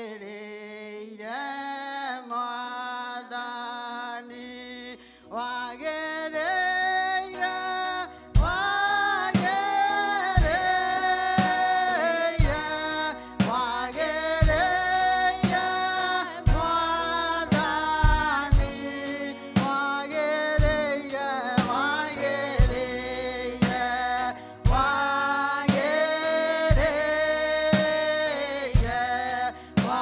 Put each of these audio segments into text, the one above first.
Wagĩrĩire Mwathani, wagĩrĩire, wagĩrĩire, wagĩrĩire Mwathani, wagĩrĩire, wagĩrĩire, wagĩrĩire, wagĩrĩire.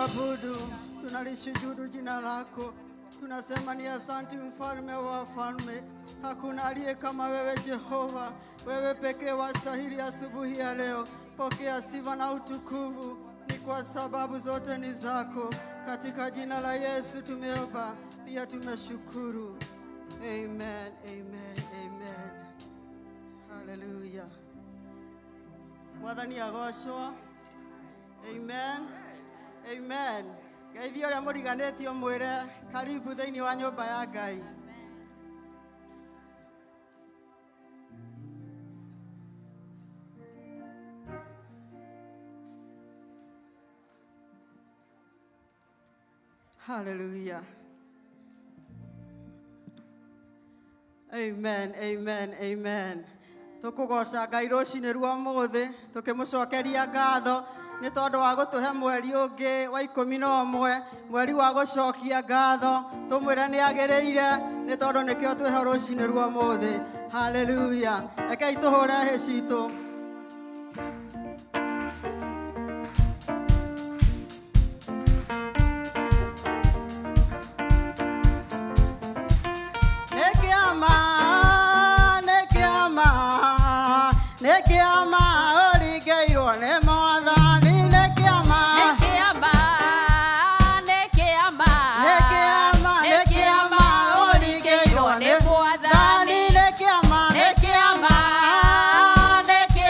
Tunakuabudu, tunalishujudu jina lako, tunasema ni asanti, mfalme wa wafalme. Hakuna aliye kama wewe Jehova, wewe pekee wastahili asubuhi ya leo. Pokea sifa na utukufu, ni kwa sababu zote ni zako. Katika jina la Yesu tumeomba, pia tumeshukuru. Amen, amen, amen. Hallelujah. Mwathani agocwo. Amen. Amen. Geithia ũrĩa mũriganĩtie, ũmwĩre karibu thĩinĩ wa nyũmba ya Ngai. Hallelujah. Amen, amen, amen. Tũkũgoca Ngai rũcinĩ rwa ũmũthĩ, tũkĩmũcokeria ngatho nĩ tondũ wa gũtũhe mweri ũngĩ wa 11, mweri wa gũcokia ngatho, tũmwĩre nĩ agĩrĩire nĩ tondũ nĩkĩo twĩho rũcinĩ rwa ũmũthĩ. Hallelujah. Rekei tũhũre hĩ citũ. Nĩ kĩama, nĩ kĩama, nĩ kĩama ũringĩirwo nĩ Mwathani, nĩ kĩama. Nĩ kĩama, nĩ kĩama, Nĩ kĩama, nĩ kĩama ũringĩirwo nĩ Mwathani. Nĩ kĩama, Nĩ kĩama, nĩ.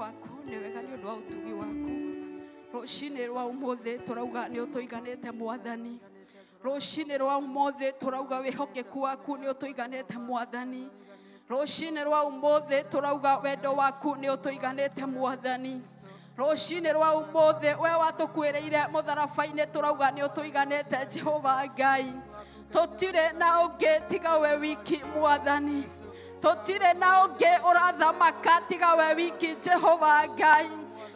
Waku nĩ wega nĩ ũndũ wa ũtugi waku. Rũcinĩ rwa ũmũthĩ tũrauga nĩ ũtũiganĩte Mwathani. Rũcinĩ rwa ũmũthĩ tũrauga wĩhokeku waku nĩ ũtũiganĩte Mwathani. Rũcinĩ rwa ũmũthĩ tũrauga wendo waku nĩ ũtũiganĩte Mwathani. Rũcinĩ rwa ũmũthĩ we watũkuĩrĩire mũtharaba-inĩ tũrauga nĩ ũtũiganĩte Jehova Ngai. Tũtirĩ na ũngĩ tiga we wiki Mwathani. Tũtirĩ na ũngĩ ũrathamaka tiga we wiki Jehova Ngai.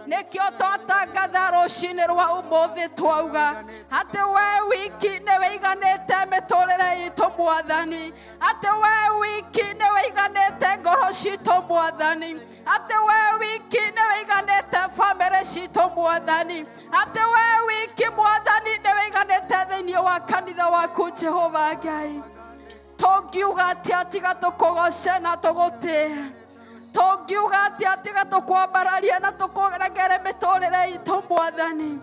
Nĩkĩo twatangatha rũcinĩ rwa ũmũthĩ twauga atĩ we wiki nĩ wĩiganĩte mĩtũrĩre itũ Mwathani, atĩ we wiki nĩ wĩiganĩte ngoro citũ Mwathani, atĩ we wiki nĩ wĩiganĩte bamĩrĩ citũ Mwathani, atĩ we wiki Mwathani nĩ wĩiganĩte thĩinĩ wa kanitha waku Jehova Ngai. Tũngiuga atĩa tiga tũkũgoce na tũgũtĩe? Tũngiuga atĩa tiga tũkwambararie na tũkũregere mĩtũrĩre itũ Mwathani?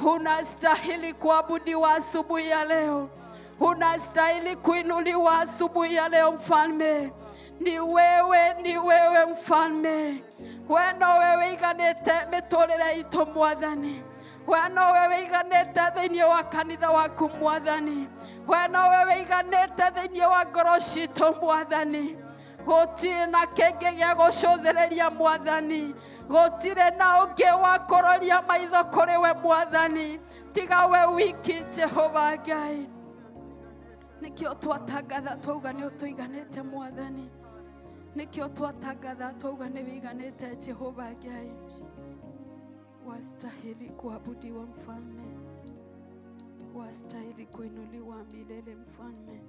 Unastahili kuabudiwa asubuhi ya leo, unastahili kuinuliwa asubuhi ya leo Mfalme. Ni wewe, ni wewe Mfalme, we nowe wĩiganĩte mĩtũrĩre itũ Mwathani, we nowe wĩiganĩte thĩinĩ wa kanitha waku Mwathani, we nowe wĩiganĩte thĩinĩ wa ngoro citũ Mwathani. Gũtirĩ na kĩngĩ gĩa gũcũthĩrĩria Mwathani, gũtirĩ na ũngĩ wa kũroria maitho kũrĩ we Mwathani, tiga we wiki Jehova Ngai. Nĩkĩo twatangatha twauga nĩ ũtũiganĩte Mwathani, nĩkĩo twatangatha twauga nĩ wĩiganĩte Jehova Ngai. Wastahili kuabudiwa Mfalme, wastahili kuinuliwa milele Mfalme.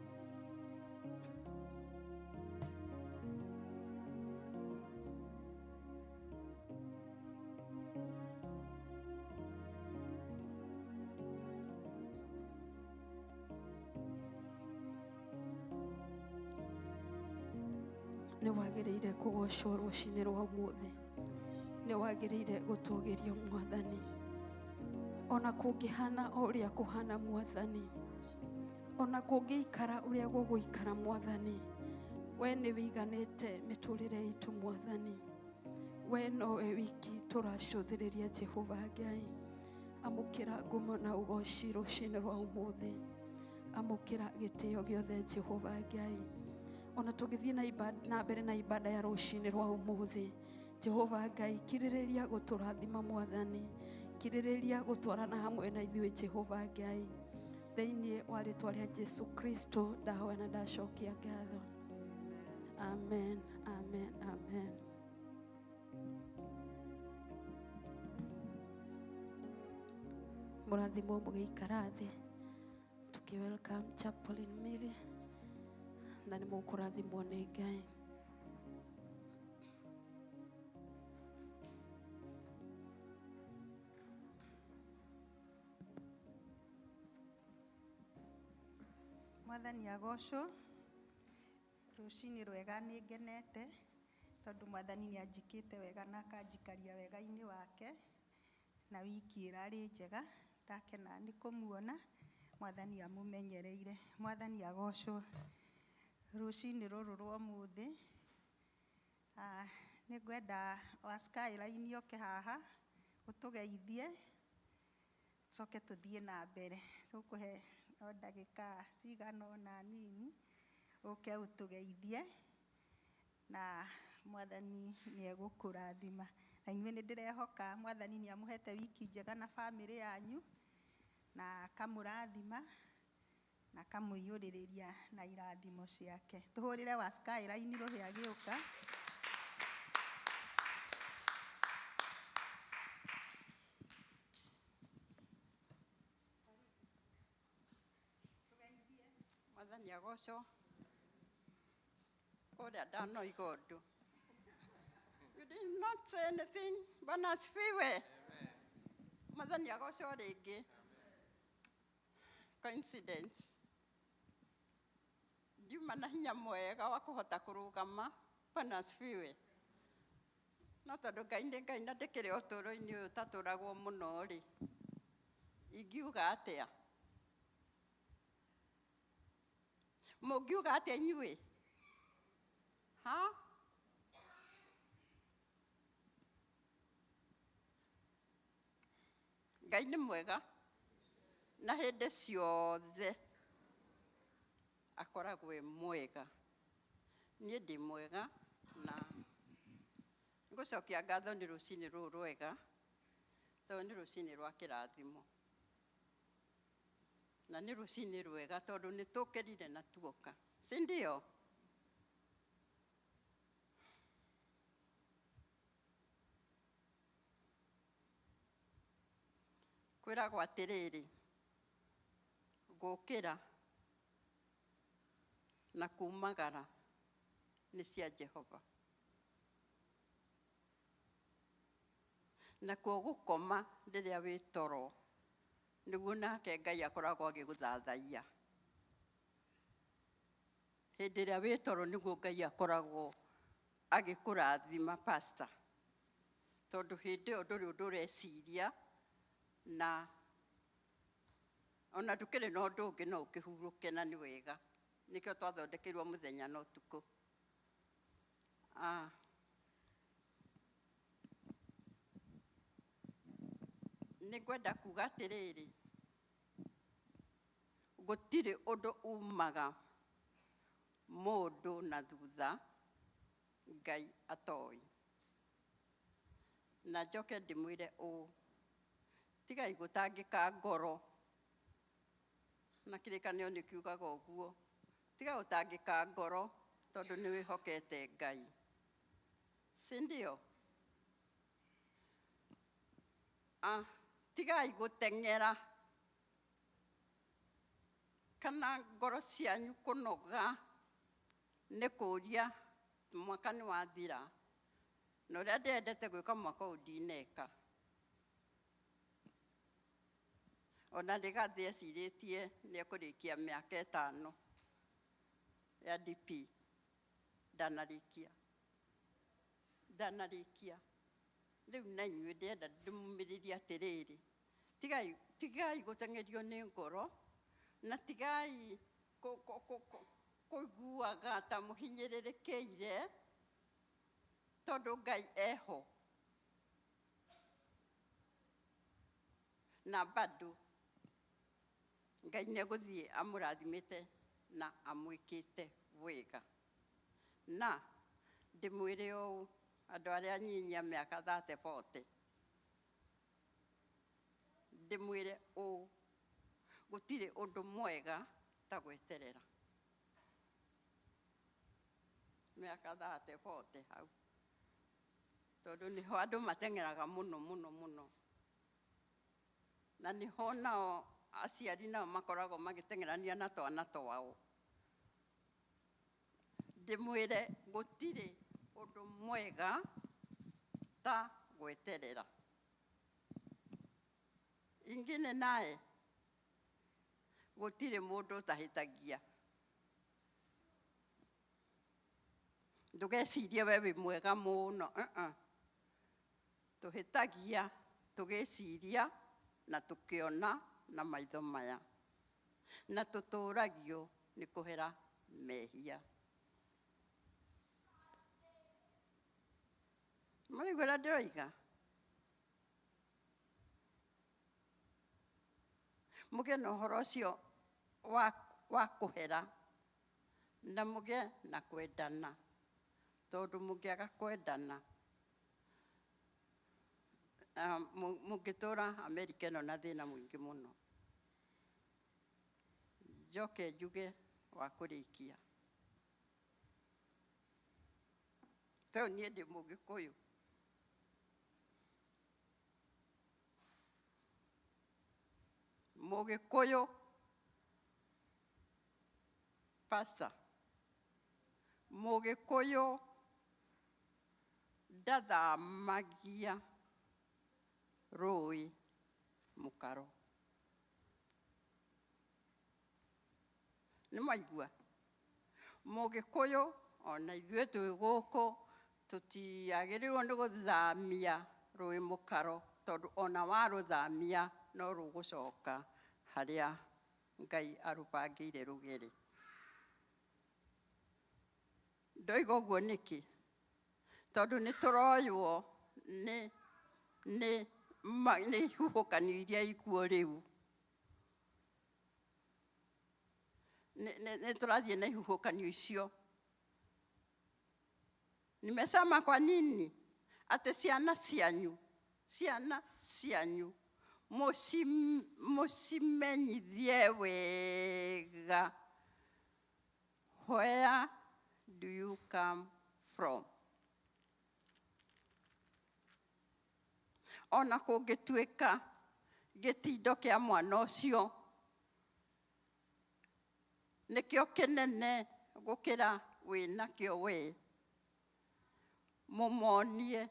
Nĩ wagĩrĩire kũgocwo rũcinĩ rwa ũmũthĩ, nĩ wagĩrĩire gũtũgĩrio Mwathani, ona kũngĩhana o ũrĩa kũhana Mwathani, ona kũngĩikara ũrĩa gũgũikara Mwathani, we nĩ wĩiganĩte mĩtũrĩre itũ Mwathani, we nowe wiki tũracũthĩrĩria Jehova Ngai. Amũkĩra ngumo na ũgoci rũcinĩ rwa ũmũthĩ, amũkĩra gĩtĩo gĩothe Jehova Ngai. Ona tũgĩthiĩ na mbere na ibada ya rũcinĩ rwa ũmũthĩ, Jehova Ngai kirĩrĩria gũtũrathima Mwathani, kirĩrĩria gũtwarana hamwe na ithuĩ Jehova Ngai. Thĩinĩ wa rĩtwa rĩa Jesu Kristo ndahoya na ndacokia ngatho. Amen, amen, amen. Mũrathimwo mũgĩikara thĩ, tũkĩ welcome Chaplain Mary na nĩ mũkũrathimwo nĩ Ngai. Mwathani agocwo. Rũcinĩ rwega, nĩ ngenete tondũ Mwathani nĩ anjĩkĩte wega na akanjikaria wega-inĩ wake, na wiki ĩrarĩ njega, ndakena nĩ kũmuona. Mwathani amũmenyereire. Mwathani agocwo. Rũcinĩ rũrũ rwa ũmũthĩ, nĩ ngwenda wa Skyline oke haha ũtũgeithie, tũcoke tũthiĩ na mbere. Tũkũhe o ndagĩka cigana ũna nini ũke ũtũgeithie, na Mwathani nĩ egũkũrathima. Na inyuĩ nĩ ndĩrehoka Mwathani nĩ amũhete wiki njega na bamĩrĩ yanyu, na akamũrathima na akamũiyũrĩrĩria na irathimo ciake. Tũhũrĩre wa Skyline rũhĩ agĩũka. Mwathani agocwo. Ũrĩa ndanoiga ũndũ. You did not say anything. Bwana asifiwe. Mwathani agocwo rĩngĩ. Coincidence. Ndiuma na hinya mwega wa kũhota kũrũgama. Bwana asifiwe. No tondũ Ngai nĩ Ngai na ndĩkĩrĩ ũtũũro-inĩ ũyũ ũtatũragwo mũno rĩ, ingiuga atĩa? Mũngiuga atĩa inyuĩ? Ha? Ngai nĩ mwega na hĩndĩ ciothe akoragwo e mwega. Niĩ ndĩ mwega na ngũcokia ngatho nĩ rũcinĩ rũrũ rwega tondũ nĩ rũcinĩ rwa kĩrathimo. Na nĩ rũcinĩ rwega tondũ nĩ tũkĩrire na tuoka, si ndio? Kwĩragwo atĩrĩrĩ, gũkĩra na kumagara nĩ cia Jehova, nakuo gũkoma rĩrĩa wĩ toro nĩguo nake Ngai akoragwo agĩgũthathaiya. Hĩndĩ ĩrĩa wĩ toro nĩguo Ngai akoragwo agĩkũrathima, pastor, tondũ hĩndĩ ĩyo ndũrĩ ũndũ ũreciria na ona ndũkĩrĩ na ũndũ ũngĩ, no ũkĩhurũke na nĩ wega. Nĩkĩo twathondekeirwo mũthenya na ũtukũ. Nĩ ngwenda kuga atĩrĩrĩ, gũtirĩ ũndũ umaga mũndũ na thutha Ngai atoĩ. Na njoke ndĩmwĩre ũũ, tigai gũtangĩka ngoro, na kĩrĩkanĩro nĩ kiugaga ũguo, tiga gũtangĩka ngoro tondũ nĩ wĩhokete Ngai, si ndio? Tigai gũteng'era kana ngoro cianyu kũnoga nĩ kũũria mwaka nĩ wathira na ũrĩa ndĩrendete gwĩka mwaka ũyũ ndineka. Ona Rigathi ecirĩtie nĩ ekũrĩkia mĩaka 5 ya DP, ndanarĩkia, ndanarĩkia. Rĩu na inyuĩ ndĩrenda ndĩmũmĩrĩrie atĩrĩrĩ, tigai gũteng'erio nĩ ngoro na tigai kũiguaga ta mũhinyĩrĩrĩkĩire tondũ Ngai eho. Na bado Ngai nĩ egũthiĩ amũrathimĩte na amwĩkĩte wega. Na ndĩmwĩre ũũ, andũ arĩa anyinyi a mĩaka 30 40, ndĩmwĩre ũũ, gũtirĩ ũndũ mwega ta gweterera mĩaka 30 40 hau, tondũ nĩho andũ mateng'eraga mũno mũno mũno, na nĩho nao aciari nao makoragwo magĩteng'erania na twana twao. Ndĩmwĩre gũtirĩ ũndũ mwega ta gweterera. Ingine naye gũtirĩ mũndũ ũtahĩtagia. Ndũgecirie we wĩ mwega mũno, Tũhĩtagia tũgĩciria na tũkĩona na maitho maya, na tũtũragio nĩ kũhera mehia. Mũraigua ũrĩa ndĩroiga? Mũgĩe na ũhoro ũcio wa kũhera na mũgĩe na kwendana, tondũ mũngĩaga kwendana, mũngĩtũra Amerika ĩno na thĩna mũingĩ mũno. Njoke njuge wa kũrĩkia, tondũ niĩ ndĩ Mũgĩkũyũ. Mũgĩkũyũ, pastor, Mũgĩkũyũ ndathamagia rũĩ mũkaro. Nĩ mwaigua? Mũgĩkũyũ ona ithuĩ twĩ gũkũ tũtiagĩrĩirwo nĩ gũthamia rũĩ mũkaro, tondũ ona warũthamia no rũgũcoka harĩa Ngai arũbangĩire rũgere. Ndoiga ũguo nĩkĩ? Tondũ nĩ tũroywo nĩ Nĩ ihuhũkanio iria ikuo rĩu. Nĩ tũrathiĩ na ihuhũkanio icio. Nimesema kwa nini? Atĩ ciana cianyu mũcimenyithie wega where do you come from. Ona kũngĩtuĩka gĩtindo kĩa mwana ũcio nĩkĩo kĩnene gũkĩra wĩnakĩo we, mũmonie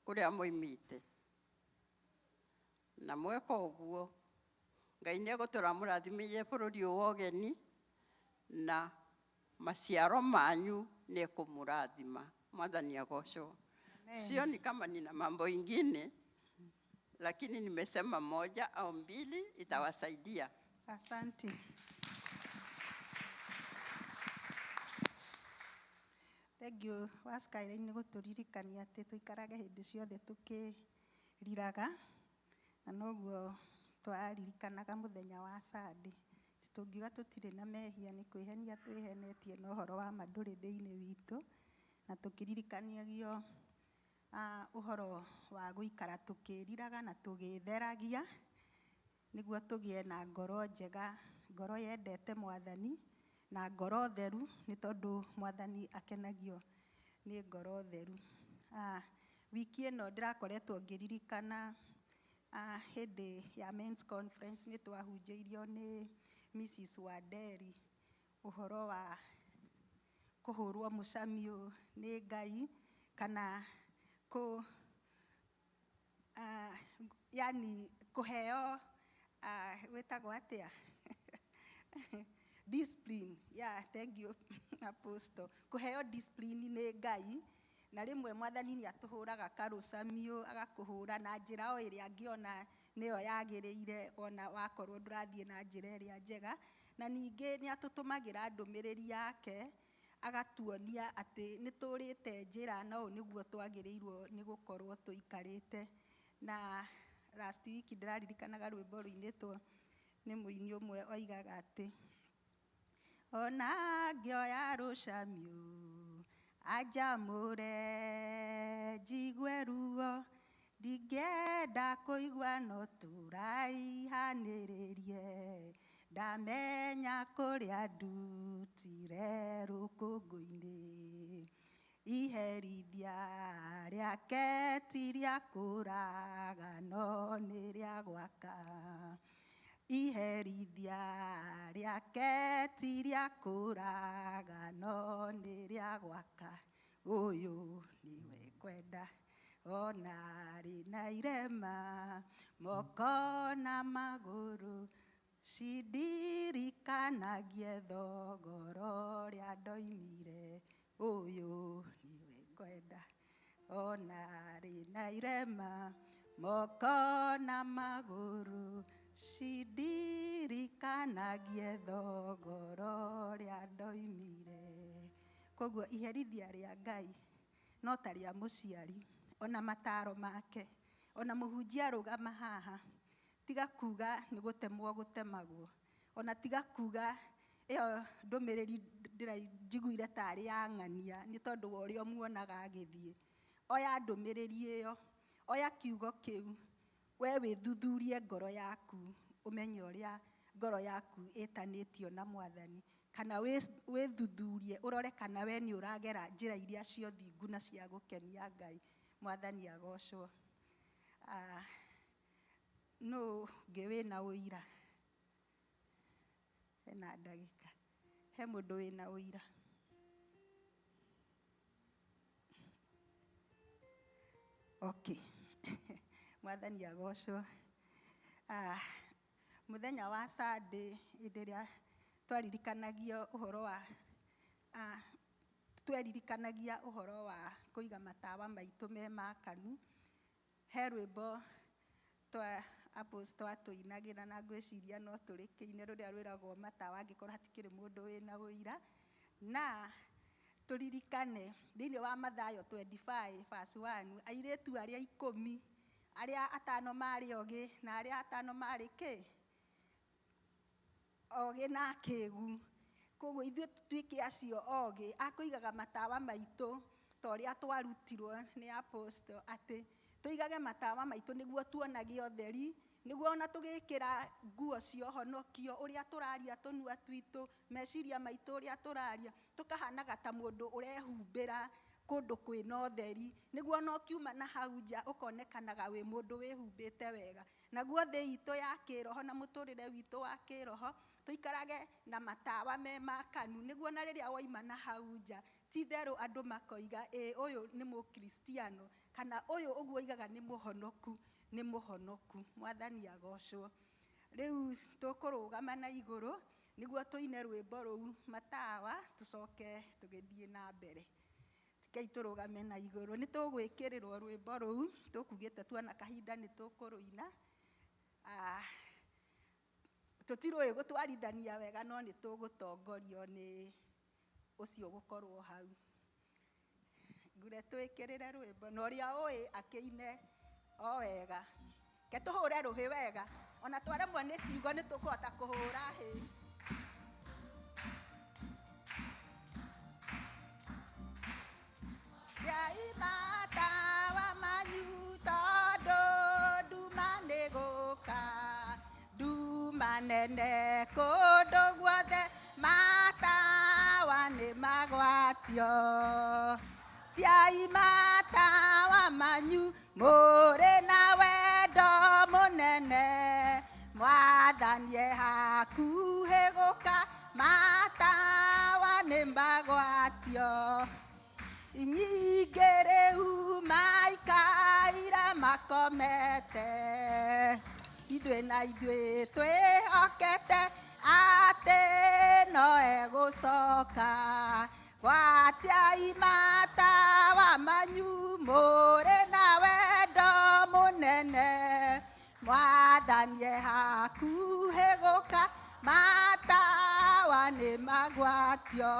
kũrĩa moimĩte. Na mweka ũguo, Ngai nĩ egũtũra mũrathimĩire bũrũri ũyũ wa ũgeni, na maciaro manyu nĩ ekũmũrathima. Mwathani agocwo. Sioni kama nina mambo ingine, lakini nimesema moja au mbili itawasaidia. Asante. Thank you wa Skyline nĩ gũtũririkania atĩ tũikarage hĩndĩ ciothe tũkĩriraga, na noguo twaririkanaga mũthenya wa Sunday. Tũngiuga tũtirĩ na mehia nĩ kwĩhenia twĩhenetie, na ũhoro wa ma ndũrĩ thĩinĩ witũ, na tũkĩririkanagio ũhoro wa gũikara tũkĩriraga na tũgĩtheragia nĩguo tũgĩe na ngoro njega, ngoro yendete Mwathani na ngoro theru, nĩ tondũ Mwathani akenagio nĩ ngoro theru. Wiki ĩno ndĩrakoretwo ngĩririkana hĩndĩ ya men's conference nĩ twahunjĩirio nĩ Mrs. Wanderi ũhoro wa kũhũrwo mũcamio nĩ Ngai, kana kũ yani kũheo gwĩtagwo atĩa, discipline. Yeah, thank you, Apostle. Kũheo discipline nĩ Ngai, na rĩmwe Mwathani nĩ atũhũraga karũcamio, agakũhũra na njĩra o ĩrĩa angĩona nĩyo yagĩrĩire, ona wakorwo ndũrathiĩ na njĩra ĩrĩa njega. Na ningĩ nĩ atũtũmagĩra ndũmĩrĩri yake, agatuonia atĩ nĩ tũrĩte njĩra na ũũ nĩguo twagĩrĩirwo nĩ gũkorwo tũikarĩte. Na last week ndĩraririkanaga rwĩmbo rũinĩtwo nĩ mũini ũmwe oigaga atĩ ona ngĩoya rũcamio anjamũre njigue ruo, ndingĩenda kũigua no tũraihanĩrĩrie, ndamenya kũrĩa ndutire rũkũngũ-inĩ, iherithia rĩake ti rĩa kũraga no nĩ rĩa gwaka, iherithia rĩake ti rĩa kũraga no nĩ rĩa gwaka, ũyũ nĩwe ngwenda ona arĩ na irema moko na magũrũ, cindirikanagie thogora ũrĩa ndoimire, ũyũ nĩwe ngwenda ona arĩ na irema moko na magũrũ, cindirikanagie thogora ũrĩa ndoimire. Koguo iherithia rĩa Ngai no ta rĩa mũciari, ona mataro make, ona mũhunjia arũgama haha, tiga kuga nĩ gũtemwo gũtemagwo, ona tiga kuga ĩyo ndũmĩrĩri ndĩra njiguire tarĩ ya ng'ania nĩ tondũ wa ũrĩa ũmuonaga agĩthiĩ. Oya ndũmĩrĩri ĩyo, oya kiugo kĩu, we wĩthuthurie ngoro yaku, ũmenye ũrĩa ngoro yaku ĩtanĩtio na Mwathani, kana wĩthuthurie ũrore kana we nĩ ũragera njĩra iria cia ũthingu na cia gũkenia Ngai. Mwathani agocwo. Nũ ũngĩ wĩna ũira? Hena ndagĩka. He mũndũ wĩna ũira? Okay. Mwathani agocwo. Mũthenya wa Sunday hĩndĩ ĩrĩa twaririkanagia ũhoro wa tweririkanagia ũhoro wa kũiga matawa maitũ me makanu, he rwĩmbo twa Apostle atũinagĩra na ngwĩciria no tũrĩkĩine, rũrĩa rwĩragwo matawa, angĩkorwo hatikĩrĩ mũndũ wĩna ũira. Na tũririkane thĩinĩ wa Mathayo 25 verse 1, airĩtu arĩa 10 Arĩa atano marĩ ogĩ na arĩa atano marĩ kĩ ogĩ na akĩgu. Koguo ithuĩ tũtuĩke acio ogĩ a kũigaga matawa maitũ ta ũrĩa twarutirwo nĩ apostle, atĩ tũigage matawa maitũ nĩguo tuonage ũtheri, nĩguo ona tũgĩkĩra nguo cia ũhonokio, ũrĩa tũraria tũnua twitũ, meciria maitũ ũrĩa tũraria, tũkahanaga ta mũndũ ũrehumbĩra kũndũ kwĩna ũtheri, nĩguo ona ũkiuma na hau nja ũkonekanaga wĩ mũndũ wĩhumbĩte wega. Naguo thĩ itũ ya kĩroho na mũtũrĩre witũ wa kĩroho, tũikarage na matawa me makanu, nĩguo na rĩrĩa waima na hau nja, ti itherũ andũ makoiga ĩ ũyũ nĩ mũkristiano, kana ũyũ ũguo oigaga nĩ mũhonoku, nĩ mũhonoku. Mwathani agocwo. Rĩu tũkũrũgama na igũrũ nĩguo tũine rwĩmbo rũu matawa, tũcoke tũgĩthiĩ na mbere. Rekei tũrũgame na igũrũ, nĩ tũgwĩkĩrĩrwo rwĩmbo rũu, tũkugĩte tuona kahinda nĩ tũkũrũina. Tũtirũĩ gũtwarithania wega, no nĩ tũgũtongorio nĩ ũcio ũgũkorwo hau. Ngure twĩkĩrĩre rwĩmbo, na ũrĩa ũĩ akĩine o wega. Ke tũhũre rũhĩ wega, ona twaremwo nĩ ciugo nĩ tũkũhota kũhũra hĩ. Ngai matawa manyu tondũ nduma nĩ gũka, nduma nene kũndũ guothe, matawa nĩ magwatio. Tiai matawa manyu mũrĩ na wendo mũnene, Mwathani e hakuhĩ gũka, matawa nĩ magwatio. Nyingĩ rĩu maikaire makomete, ithuĩ na ithuĩ twĩhokete atĩ no egũcoka. Gwatiai matawa manyu mũrĩ na wendo mũnene, Mwathani e hakuhĩ gũka, matawa nĩ magwatio.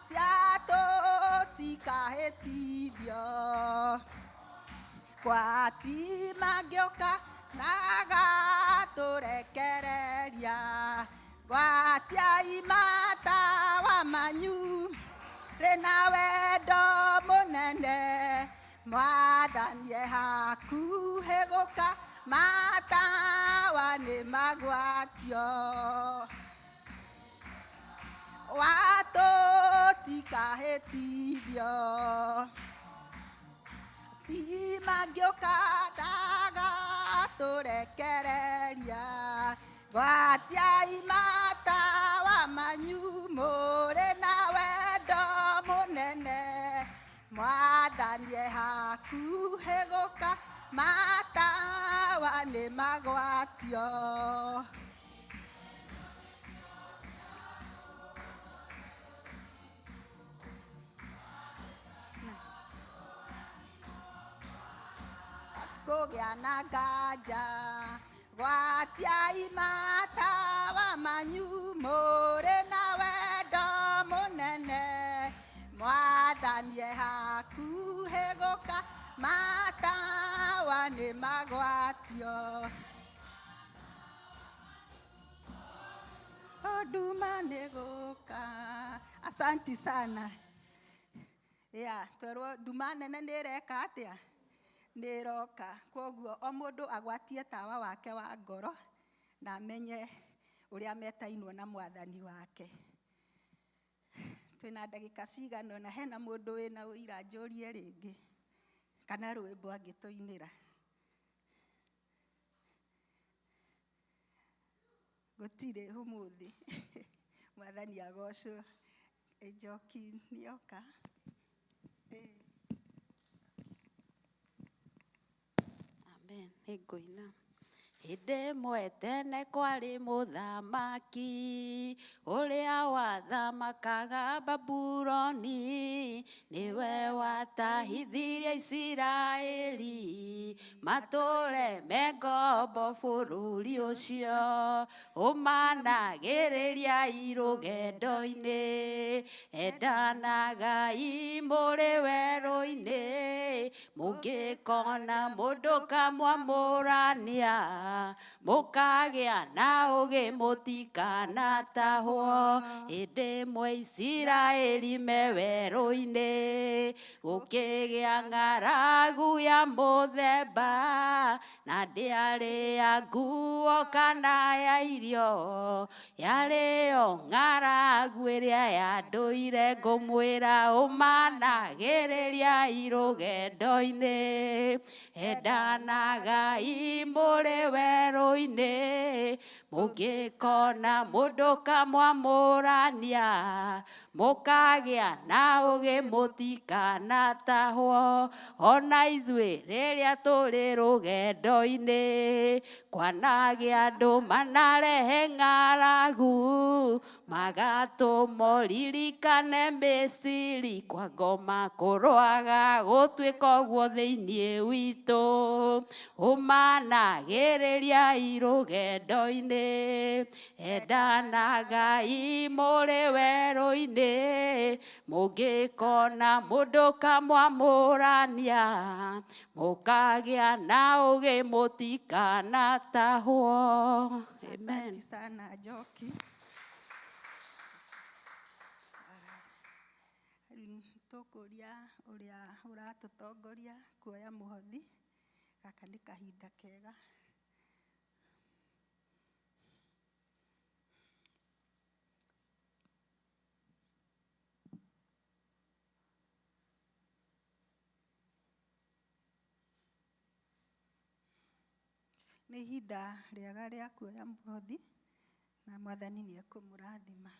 Ciatũtikahĩtithio, gwati mangĩũka na agatũrekereria. Gwatiai matawa manyu rĩ na wendo mũnene, Mwathani e hakuhĩ gũka, matawa nĩ magwatio. Watũtikahĩtithio, ti mangĩũka ndagatũrekereria. Gwatiai matawa manyu mũrĩ na wendo mũnene, Mwathani e hakuhĩ gũka, matawa nĩ magwatio. Kũgĩa na nganja, gwatiai matawa manyu mũrĩ na wendo mũnene, Mwathani e hakuhĩ gũka, matawa nĩ magwatio. Nduma nĩ gũka. Asanti sana. Ya twerwo nduma nene nĩ ĩreka atĩa? Nĩ ĩroka. Koguo o mũndũ agwatie tawa wake wa ngoro na amenye ũrĩa metainwo na Mwathani wake. Twĩna ndagĩka cigana ũna, hena mũndũ wĩna ũira njũrie rĩngĩ kana rwĩmbo angĩtũinĩra? Gũtirĩ ũmũthĩ. Mwathani agocwo. Njoki nĩoka. Amen. Nĩngũina. Hĩndĩ ĩmwe tene kwarĩ mũthamaki ũrĩa wathamakaga Babuloni, nĩwe watahithirie Isiraeli matũre me ngombo bũrũri ũcio, ũmanagĩrĩriai rũgendo-inĩ, endanagai mũrĩ werũ-inĩ, Mũngĩkona mũndũ kamwamũrania, mũkagĩa na ũgĩ mũtikanatahwo. Hĩndĩ ĩmwe Isiraeli me werũ-inĩ, gũkĩgĩa ng'aragu ya mũthemba, na ndĩarĩ ya nguo kana ya irio, yarĩ yo ng'aragu ĩrĩa ya ndũire. Ngũmwĩra ũmanagĩrĩria rũgendo-inĩ, endanagai mũrĩ werũ-inĩ. Mũngĩkona mũndũ kamwamũrania, mũkagĩa na ũgĩ mũtikanatahwo. Ona ithuĩ rĩrĩa tũrĩ rũgendo-inĩ, kwanagĩa andũ manarehe ng'aragu, magatũma ũririkane Misiri, kwa ngoma kũrũaga gũtuĩka ũguo thĩinĩ witũ. Ũmanagĩrĩria rũgendo-inĩ, endanagai mũrĩ werũ-inĩ. Mũngĩkona mũndũ kamwamũrania, mũkagĩa na ũgĩ mũtikanatahwo. Amen. Asante sana, Njoki. Rĩu tũkũria ũrĩa ũratũtongoria kuoya mũhothi. Gaka nĩ kahinda kega. Nĩ ihinda rĩega rĩa kuoya mũhothi, na Mwathani nĩ ekũmũrathima.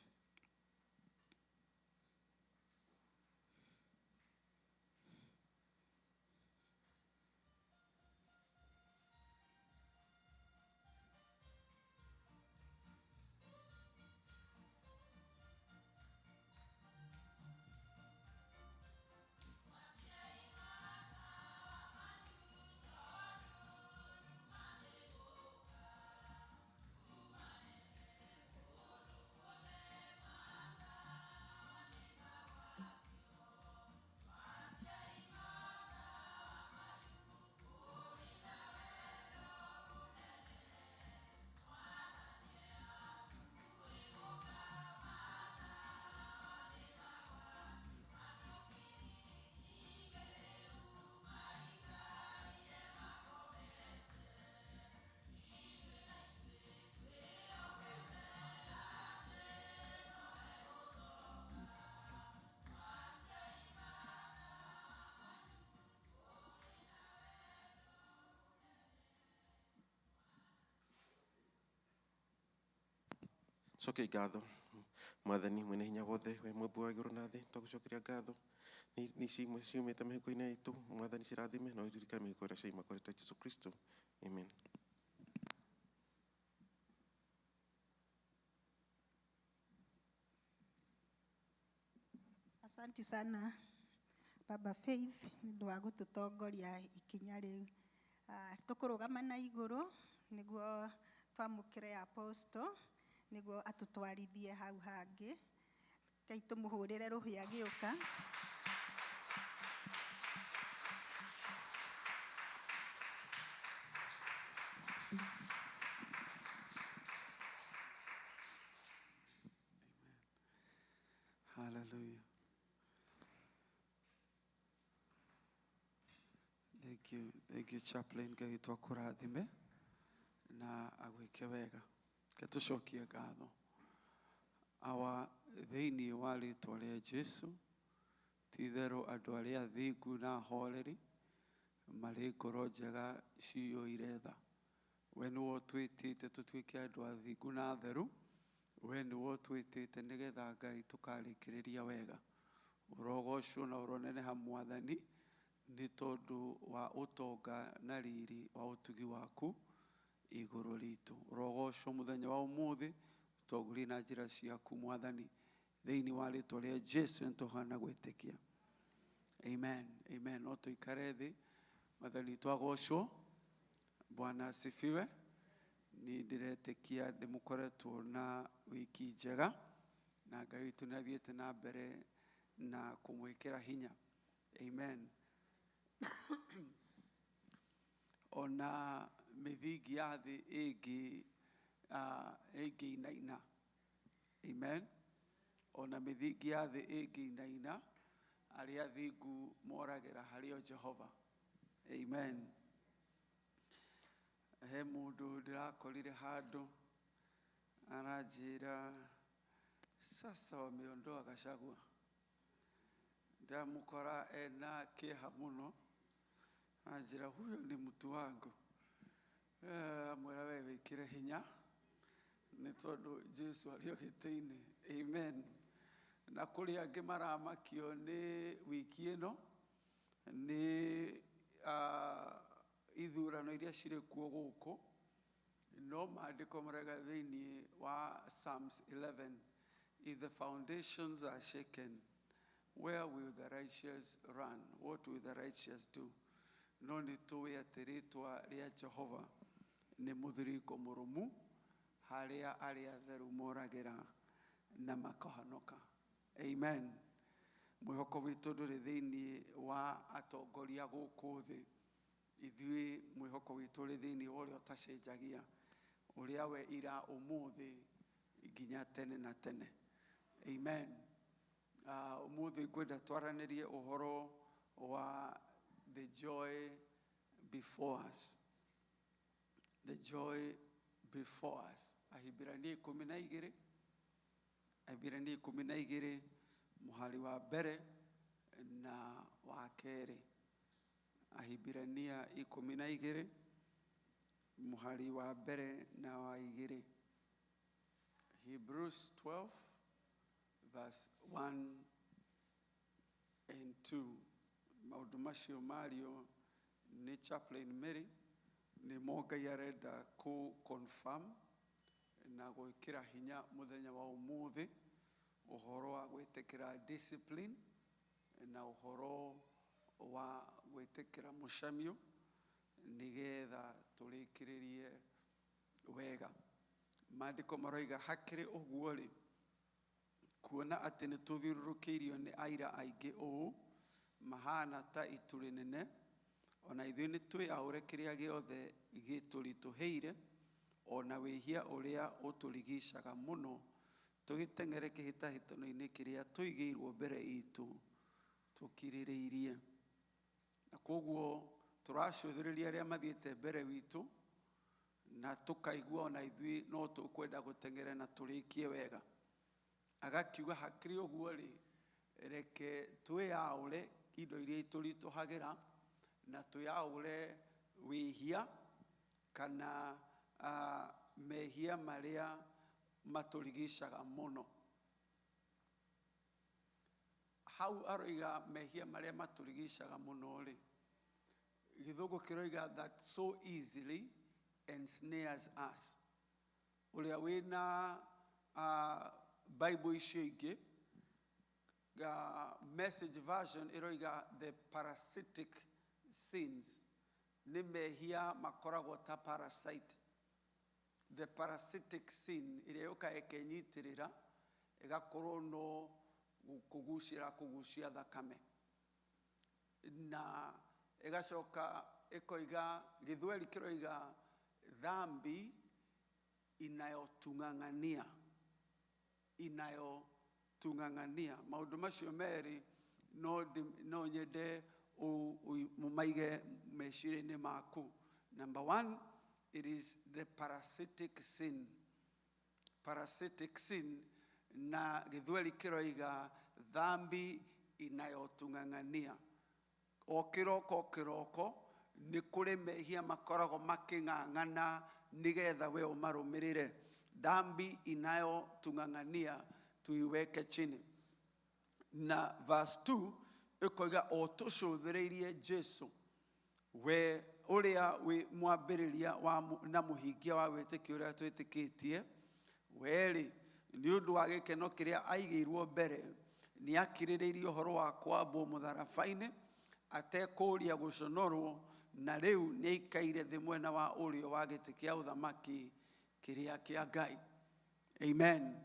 Cokia ngatho Mwathani mwene hinya wothe, we mwembu wa igũrũ na thĩ. Twagũcokeria ngatho nĩ ici imwe ciumĩte mĩhuko-inĩ itũ. Mwathani, cirathime na ũririkane mĩhuko ĩrĩa ciaima kũrĩ ta Jesu Kristo. Amen. Asante sana, Baba Faith, nĩ ũndũ wa gũtũtongoria ikinya rĩu. Tũkũrũgama na igũrũ nĩguo twamũkĩre apostle nĩguo atũtwarithie hau hangĩ. Ngai tũmũhũrĩre rũhĩ agĩũka. Hallelujah. Thank you. Thank you, Chaplain. Ngai witũ akũrathime na agwĩke wega. Reke tũcokie ngatho. Awa, thĩinĩ wa rĩtwa rĩa Jesu, ti itherũ andũ arĩa athingu na ahoreri marĩ ngoro njega ciyũire tha. We nĩwe ũtwĩtĩte tũtuĩke andũ athingu na atheru. We nĩwe ũtwĩtĩte nĩgetha Ngai tũkarĩkĩrĩria wega. Ũrogocwo na ũroneneha, Mwathani, nĩ tondũ wa ũtonga na riri wa ũtugi waku igũrũ ritũ. Ũrogocwo mũthenya wa ũmũthĩ, tũtongorie na njĩra ciaku, Mwathani. Thĩinĩ wa rĩtwa rĩa Jesu nĩtũhana gwĩtĩkia. Amen. Amen. No tũikare thĩ. Mwathani twagocwo. Bwana asifiwe. Nĩ ndĩretĩkia ndĩmũkoretwo na wiki njega na Ngai witũ nĩ athiĩte na mbere na kũmwĩkĩra hinya. Amen. Ona mĩthingi ya thĩ ĩngĩ ĩngĩinaina. Amen. Ona mĩthingi ya thĩ ĩngĩinaina, arĩa athingu moragĩra harĩ o Jehova. Amen. He mũndũ ndĩrakorire handũ aranjĩra, sasa wameondoa Gachagua. Ndamũkora ena kĩeha mũno, anjĩra huyo ni mtu wangu. Amwĩra we wĩkĩre hinya nĩ tondũ Jesu arĩ o gĩtĩ-inĩ. Amen. Na kũrĩ angĩ maramakio nĩ wiki ĩno nĩ ithurano iria cirĩ kuo gũkũ, no maandĩko marauga thĩinĩ wa Psalms 11, if the foundations are shaken, where will the righteous run? What will the righteous do? No nĩ tũĩ atĩ rĩtwa rĩa Jehova nĩ mũthiringo mũrũmu harĩa arĩa atheru moragĩra na makahonoka. Amen. Mwĩhoko witũ ndũrĩ thĩinĩ wa atongoria gũkũ thĩ. Ithuĩ mwĩhoko witũ ũrĩ thĩinĩ wa ũrĩa ũtacenjagia, ũrĩa we ira ũmũthĩ nginya tene na tene. Amen. Ũmũthĩ ngwenda twaranĩrie ũhoro wa the joy before us. The joy before us. Ahibirania ikũmi na igĩrĩ, Ahibirania ikũmi na igĩrĩ mũhari wa mbere na wa kerĩ. Ahibirania ikũmi na igĩrĩ mũhari wa mbere na wa igĩrĩ. Hebrews 12 verse 1 and 2. Maũndũ macio mario nĩ Chaplain Mary nĩmo Ngai arenda kũ confirm na gwĩkĩra hinya mũthenya wa ũmũthĩ, ũhoro wa gwĩtĩkĩra discipline na ũhoro wa gwĩtĩkĩra mũcamio nĩgetha tũrĩkĩrĩrie wega. Maandĩko maroiga hakĩrĩ ũguo rĩ, kuona atĩ nĩ tũthiũrũrũkĩirio nĩ aira aingĩ ũũ mahana ta itu rĩnene, ona ithuĩ nĩ twĩaũre kĩrĩa gĩothe gĩtũritũhĩire, ona wĩhia ũrĩa ũtũrigicaga mũno, tũgĩteng'ere kĩhĩtahĩtano-inĩ kĩrĩa tũigĩirwo mbere itũ tũkirĩrĩirie. Na koguo tũracũthĩrĩria arĩa mathiĩte mbere witũ na tũkaigua ona ithuĩ no tũkwenda gũteng'era na tũrĩkie wega. Agakiuga hakĩrĩ ũguo rĩ, reke twĩyaũre indo iria itũritũhagĩra na twĩyaũre wĩhia kana mehia marĩa matũrigicaga mũno. Hau aroiga mehia marĩa matũrigicaga mũno rĩ, gĩthũngũ kĩroiga that so easily ensnares us. Ũrĩa wĩna Bible icio ingĩ, Message version ĩroiga the parasitic sins, nĩ mehia makoragwo ta parasite. The parasitic sin ĩrĩa yũkaga ĩkenyitĩrĩra ĩgakorwo no kũgucĩra kũgucia thakame, na ĩgacoka ĩkoiga, gĩthweri kĩroiga dhambi inayotung'ang'ania, inayotung'ang'ania. Maũndũ macio merĩ no nyende mũmaige meciria-inĩ maku. Number one, it is the parasitic sin. Parasitic sin na gĩthweri kĩroiga dhambi inayotung'ang'ania. O kĩroko o kĩroko nĩ kũrĩ mehia makoragwo makĩng'ang'ana nĩgetha we ũmarũmĩrĩre. Dhambi inayotung'ang'ania tuiweke chini. Na verse 2 ĩkoiga o tũcũthĩrĩirie Jesu, we ũrĩa wĩ mwambĩrĩria wa na mũhingia wa wĩtĩkio ũrĩa twĩtĩkĩtie, we-rĩ nĩ ũndũ wa gĩkeno kĩrĩa aigĩirwo mbere nĩ akirĩrĩirie ũhoro wa kwambwo mũtharaba-inĩ atekũũria gũconorwo, na rĩu nĩ aikaire thĩ mwena wa ũrĩo wa gĩtĩ kĩa ũthamaki kĩrĩa kĩa Ngai. Amen.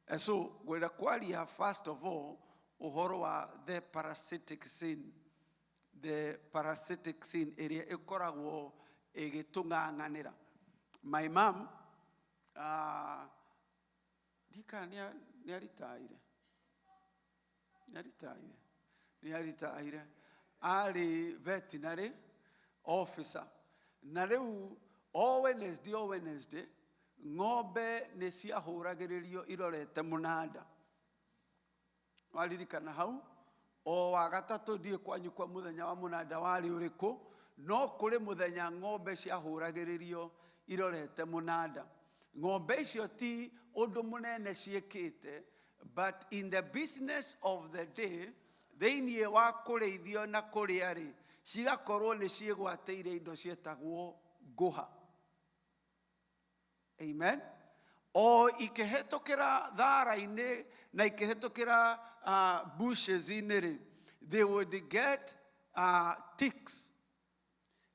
And so ngwenda kwaria first of all ũhoro wa the parasitic sin. The parasitic sin ĩrĩa ĩkoragwo Ĩgĩtũng'ang'anĩra. My mom, ndikana nĩ aritaire, nĩ aritaire, nĩ aritaire, arĩ veterinary officer. Na rĩu o Wednesday, o Wednesday ng'ombe nĩ ciahũragĩrĩrio irorete mũnanda. Waririkana hau o wa gatatũ, ndiĩ kwanyu kwa mũthenya wa mũnanda warĩ ũrĩkũ, no kũrĩ mũthenya ng'ombe ciahũragĩrĩrio irorete mũnanda. Ng'ombe icio ti ũndũ mũnene ciĩkĩte, but in the business of the day, thĩinĩ wa kũrĩithio na kũrĩa rĩ, cigakorwo nĩ ciĩgwatĩire indo ciĩtagwo ngũha. Amen. O ikĩhĩtũkĩra thara-inĩ na ikĩhĩtũkĩra bushes-inĩ rĩ, they would get ticks.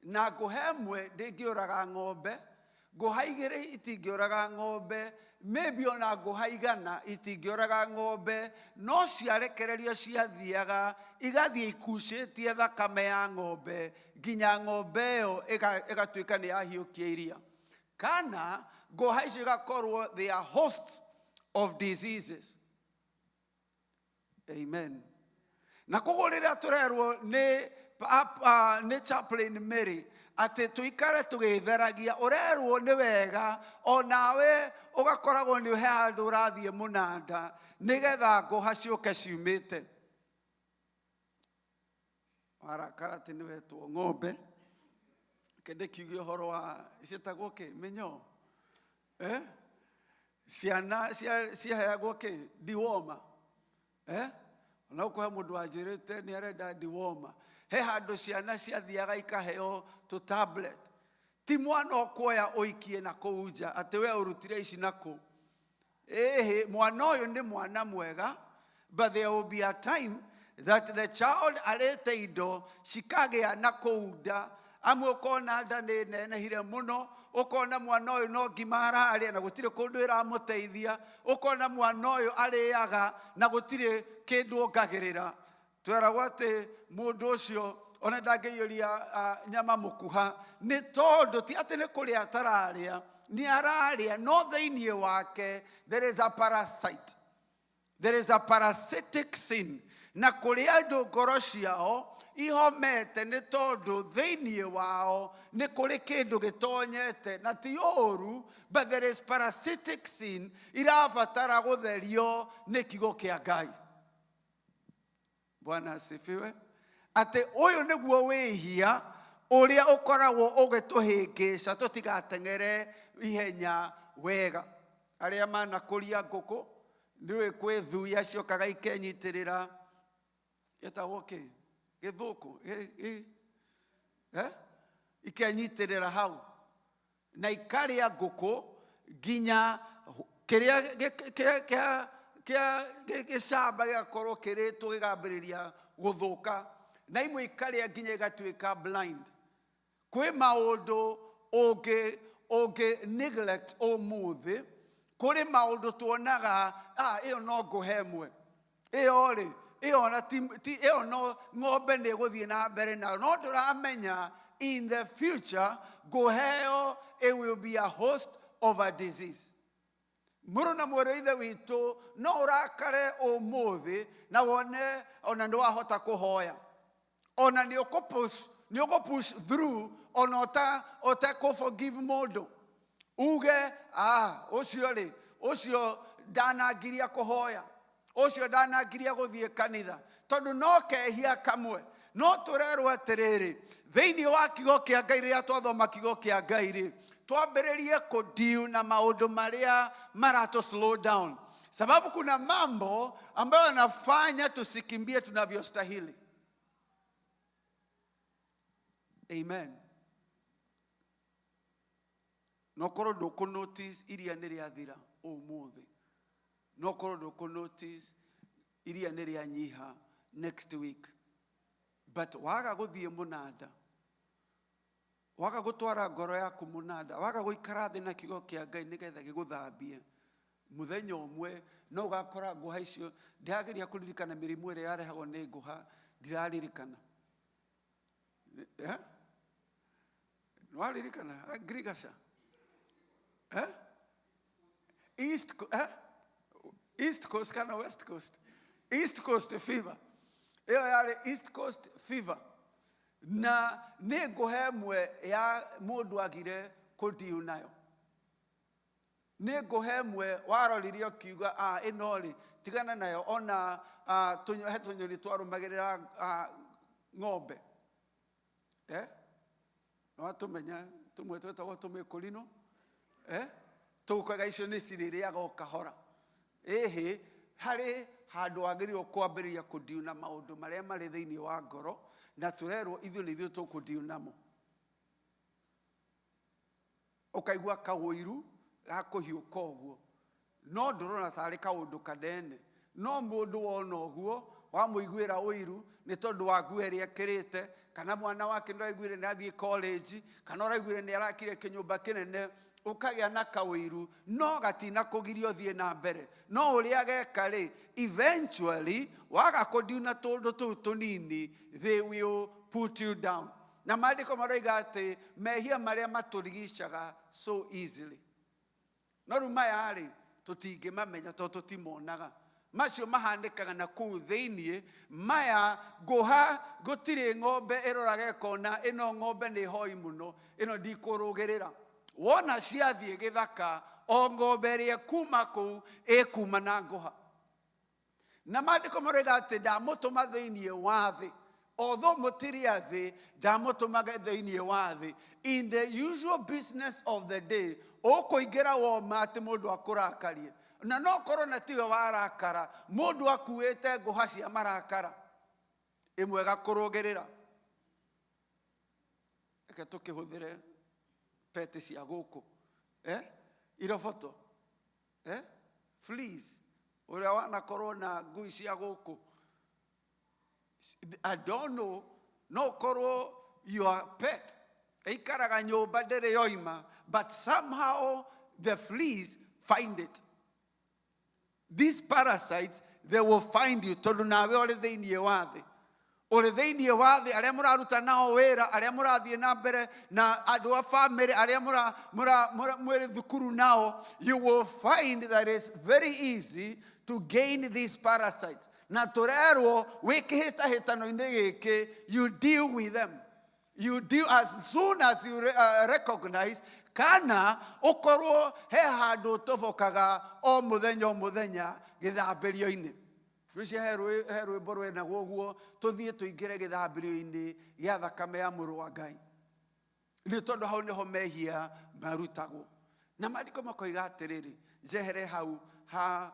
Na ngũha ĩmwe ndĩngĩũraga ng'ombe, ngũha igĩrĩ itingĩũraga ng'ombe, maybe ona ngũha 100 itingĩũraga ng'ombe, no ciarekererio ciathiaga igathiĩ ikucĩtie thakame ya ng'ombe nginya ng'ombe ĩyo ĩgatuĩka nĩ yahiũkia iria. Kana ngũha icio igakorwo they are hosts of diseases. Amen. Na koguo rĩrĩa tũrerwo nĩ Chaplain Mary atĩ tũikare tũgĩtheragia, ũrerwo nĩ wega onawe ũgakoragwo nĩ he handũ ũrathiĩ mũnanda nĩgetha ngũha ciũke ciumĩte. Warakara atĩ nĩ wetwo ng'ombe, kende kiuge ũhoro wa ciĩtagwo kĩ, mĩnyoo, eh? Ciana ciaheagwo kĩ, dewormer, eh? Ona gũkũ he mũndũ wanjĩrĩte nĩ arenda dewormer. He handũ ciana ciathiaga ikaheo tũ tablet. Ti mwana ũkuoya ũikie na kũu nja atĩ we ũrutire ici na kũ. Ĩhĩ, mwana ũyũ nĩ mwana mwega, but there will be a time that the child arĩte indo cikagĩa na kũu nda. Amwe ũkona nda nĩ nenehire mũno, ũkona mwana ũyũ no ngima ararĩa na gũtirĩ kũndũ ĩramũteithia, ũkona mwana ũyũ arĩaga na gũtirĩ kĩndũ ongagĩrĩra. Tweragwo atĩ mũndũ ũcio ona ndangĩiyũria nyama mũkuha, nĩ tondũ ti atĩ nĩ kũrĩa atararĩa, nĩ ararĩa, no thĩinĩ wake there is a parasite. There is a parasitic sin. Na kũrĩ andũ ngoro ciao ihomete nĩ tondũ thĩinĩ wao nĩ kũrĩ kĩndũ gĩtonyete, na ti ũũru, but there is parasitic sin irabatara gũtherio nĩ kiugo kĩa Ngai. Bwana asifiwe. Atĩ ũyũ nĩguo wĩhia ũrĩa ũkoragwo ũgĩtũhĩngĩca tũtigateng'ere ihenya wega. Arĩa manakũria ngũkũ nĩũĩ kwĩ thuya ciokaga ikenyitĩrĩra, ĩtagwo kĩ, gĩthũkũ, eh? Ikenyitĩrĩra hau na ikarĩa ngũkũ nginya kĩrĩa kĩa gĩcamba gĩgakorwo kĩrĩtwo gĩkambĩrĩria gũthũka, na imwe ikarĩa nginya igatuĩka blind. Kwĩ maũndũ ũngĩ neglect ũmũthĩ, kũrĩ maũndũ tuonaga, ĩyo no ngũhe ĩmwe, ĩyo rĩ, ĩyo ona ti ĩyo no ng'ombe nĩ ĩgũthiĩ na mbere nayo, no ndũramenya in the future ngũheo it will be a host of a disease. Mũrũ na mwarĩ wa ithe witũ, no ũrakare ũmũthĩ na wone ona nĩ wahota kũhoya, ona nĩ ũkũpush, nĩ ũkũpush through, ona ũtekũ forgive mũndũ, uge ũcio rĩ, ũcio ndanangiria kũhoya, ũcio ndanangiria gũthiĩ kanitha, tondũ no kehia kamwe. No tũrerwo atĩrĩrĩ thĩinĩ wa kiugo kĩa Ngai, rĩrĩa twathoma kiugo kĩa Ngai rĩ, twambĩrĩrie kũdeal na maũndũ marĩa maratũ slow down, sababu kuna mambo ambayo yanafanya tusikimbie tunavyostahili. Amen. No korwo ndũkũ notice iria nĩ rĩathira ũmũthĩ, no korwo ndũkũ notice iria nĩ rĩanyiha next week, but waga gũthiĩ mũnanda, waga gũtwara ngoro yaku mũnanda, waga gũikara thĩ na kiugo kĩa Ngai nĩgetha gĩgũthambie, mũthenya ũmwe no ũgakora ngũha icio. Ndĩrageria kũririkana mĩrimũ ĩrĩa yarehagwo nĩ ngũha, ndiraririkana. Eh? Nĩ Nĩwaririkana ngirigaca, eh? East, eh? East Coast kana West Coast? East Coast fever. Ĩyo yarĩ East Coast fever. Na nĩ ngũhe ĩmwe ya mũndũ agire kũndiu nayo. Nĩ ngũhe ĩmwe warorire ũkiuga, "Ah, ĩno rĩ, tigana nayo." Ona he tũnyoni twarũmagĩrĩra ng'ombe. Eh? Nĩwatũmenya tũmwe twĩtagwo tũmĩkũrinũ? Eh? Tũkaga icio nĩ cirĩrĩaga o kahora. Ĩhĩ, harĩ handũ wagĩrĩirwo kwambĩrĩria kũndiuna maũndũ marĩa marĩ thĩinĩ wa ngoro, na tũrerwo ithuĩ nĩ ithuĩ tũkũndiu namo. Ũkaigua kaũiru ga kũhiũka ũguo, no ndũrona tarĩ kaũndũ kanene, no mũndũ wona ũguo wamũiguĩra ũiru nĩ tondũ wa nguo ĩrĩa ekĩrĩte, kana mwana wake nĩũraiguire nĩ athiĩ college, kana ũraiguire nĩ arakire kĩnyũmba kĩnene, ũkagĩa na kaũiru, no gatina kũgiria ũthiĩ na mbere. No ũrĩa geka rĩ, eventually waga kũndiuna tũndũ tũu tũnini, they will put you down. Na maandĩko maroiga atĩ mehia marĩa matũrigicaga so easily, no rĩu maya rĩ, tũtingĩmamenya tondũ tũtimonaga. Macio mahanĩkaga na kũu thĩiniĩ. Maya ngũha, gũtirĩ ng'ombe ĩroraga ĩkona ĩno ng'ombe nĩ hoi mũno, ĩno ndikũrũgĩrĩra. Wona ciathiĩ gĩthaka, o ng'ombe ĩrĩa ĩkuma kũu ĩkuma na ngũha. Na maandĩko maroiga atĩ ndamũtũma thĩiniĩ wa thĩ, although mũtirĩ a thĩ, ndamũtũmaga thĩiniĩ wa thĩ. In the usual business of the day, ũkũingĩra woma atĩ mũndũ akũrakarie, na no korwo na tiwe warakara, mũndũ akuĩte ngũha cia marakara, ĩmwe ĩgakũrũgĩrĩra. Reke tũkĩhũthĩre peti cia gũkũ, eh? Iroboto, eh? Fleas, ũrĩa wanakorwo na ngui cia gũkũ, I don't know, no korwo your pet ĩikaraga nyũmba ndĩrĩ yoima, but somehow the fleas find it. These parasites, they will find you, tondũ nawe ũrĩ thĩinĩ wa thĩ, ũrĩ thĩinĩ wa thĩ, arĩa mũraruta nao wĩra, arĩa mũrathiĩ na mbere na andũ a family, arĩa mwĩrĩ thukuru nao, you will find that it's very easy to gain these parasites. Na tũrerwo wĩ kĩhĩtahĩtano-inĩ gĩkĩ, you deal with them. You deal as soon as you recognize, kana ũkorwo he handũ ũtobokaga o mũthenya o mũthenya gĩthambĩrio-inĩ. Rũcio he rwĩmbo rwenagwo ũguo, tũthiĩ tũingĩre gĩthambĩrio-inĩ gĩa thakame ya mũrũ wa Ngai, nĩ tondũ hau nĩho mehia marutagwo. Na maandĩko makoiga atĩrĩrĩ, njehere hau ha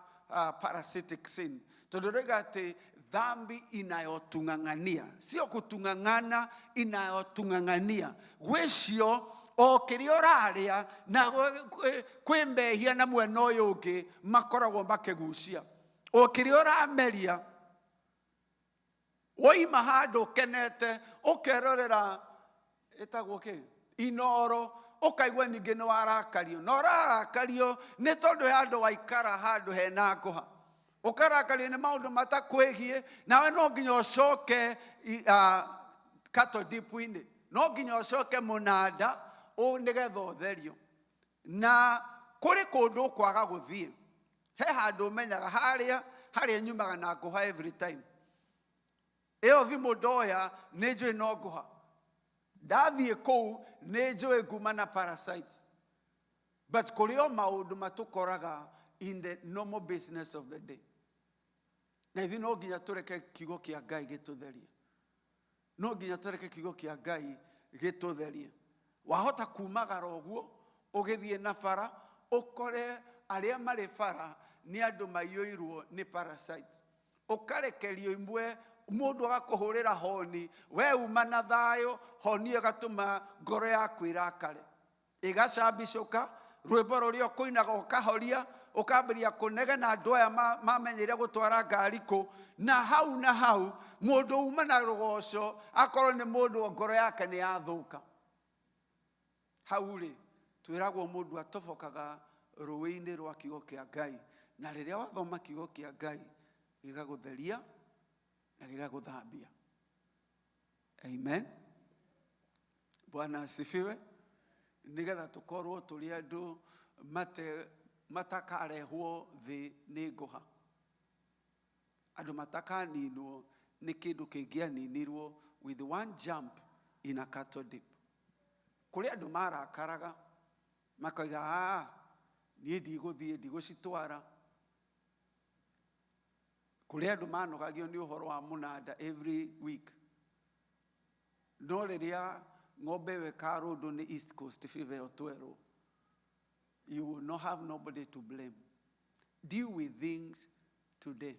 parasitic sin, tondũ roiga atĩ dhambi inayotung'ang'ania, sio kutung'ang'ana, inayotung'ang'ania. Gwĩcio o kĩrĩa ũrarĩa na kwĩ mehia na mwena ũyũ ũngĩ makoragwo makĩgucia o kĩrĩa ũrameria. Woima handũ ũkenete, ũkerorera ĩtagwo kĩ inoro, ũkaigua ningĩ nĩ warakario, na ũrarakario nĩ tondũ handũ waikara handũ hena ngũha, ũkarakario nĩ maũndũ matakwĩgiĩ. Nawe no nginya ũcoke cattle dip-inĩ, no nginya ũcoke mũnanda nĩgetha ũtherio. Na kũrĩ kũndũ ũkwaga gũthiĩ, he handũ ũmenyaga harĩa harĩa nyumaga na ngũha every time. Ĩyo thimũ ndoya nĩ njũĩ no ngũha, ndathiĩ kũu nĩ njũĩ nguma na parasites. But kũrĩ o maũndũ matũkoraga in the normal business of the day, na ithuĩ no nginya tũreke kiugo kĩa Ngai gĩtũtherie, no nginya tũreke kiugo kĩa Ngai gĩtũtherie. Wahota kumagara ũguo ũgĩthiĩ na bara, ũkore arĩa marĩ bara nĩ andũ maiyũirwo nĩ parasites, ũkarekerio imwe, mũndũ agakũhũrĩra honi, we uma na thayũ, honi ĩyo ĩgatũma ngoro yaku ĩrakare, ĩgacambicũka, rwĩmbo rũrĩa ũkũinaga ũkahoria, ũkambĩrĩria kũnegena. Andũ aya mamenyeire gũtwara ngari kũ? Na hau na hau mũndũ uma na rũgoco akorwo nĩ mũndũ ngoro yake nĩ yathũka. Hau rĩ, twĩragwo mũndũ atobokaga rũĩ-inĩ rwa kiugo kĩa Ngai, na rĩrĩa wathoma kiugo kĩa Ngai gĩgagũtheria na gĩgagũthambia. Amen. Bwana asifiwe. Nĩgetha tũkorwo tũrĩ andũ mate matakarehwo thĩ nĩ ngũha. Andũ matakaninwo nĩ kĩndũ kĩngĩaninirwo with one jump in a cattle dip. Kũrĩ andũ marakaraga makoiga, "Ah, niĩ ndigũthiĩ, ndigũcitwara." Kũrĩ andũ manogagio nĩ ũhoro wa mũnanda every week. No rĩrĩa ng'ombe ĩyo ĩkarũndwo nĩ East Coast Fever ĩyo twerwo, you will not have nobody to blame. Deal with things today.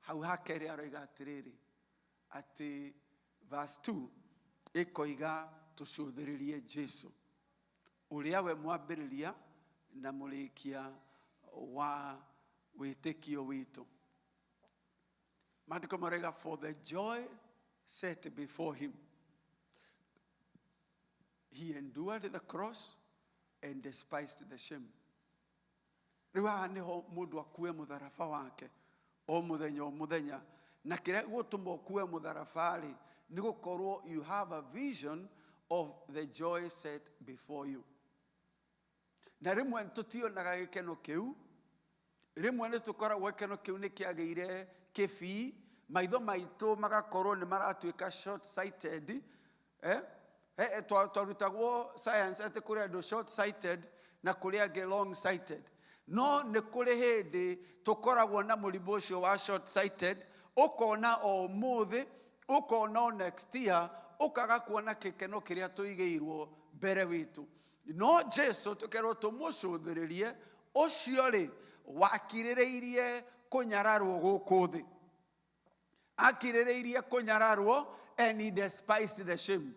Hau hakerĩ aroiga atĩrĩrĩ, atĩ verse 2 ĩkoiga tũcũthĩrĩrie Jesu ũrĩa we mwambĩrĩria na mũrĩkia wa wĩtĩkio witũ. Maandĩko maroiga, for the joy set before him he endured the cross and despised the shame. Rĩu haha nĩho mũndũ akue mũtharaba wake o mũthenya o mũthenya, na kĩrĩa gũtũma ũkue mũtharaba rĩ, nĩ gũkorwo you have a vision of the joy set before you. Na rĩmwe tũtionaga gĩkeno kĩu, rĩmwe nĩ tũkoragwo gĩkeno kĩu nĩ kĩagĩire kĩbii, maitho maitũ magakorwo nĩ maratuĩka short sighted. Eh? Eh, twarutagwo science atĩ kũrĩ andũ short sighted na kũrĩ angĩ long sighted, no nĩ kũrĩ hĩndĩ tũkoragwo na mũrimũ ũcio wa short sighted, ũkona o ũmũthĩ, ũkona o next year, ũkaga kuona gĩkeno kĩrĩa tũigĩirwo mbere witũ. No Jesu tũkerwo tũmũcũthĩrĩrie, ũcio rĩ wakirĩrĩirie kũnyararwo gũkũ thĩ, akirĩrĩirie kũnyararwo, and he despised the shame.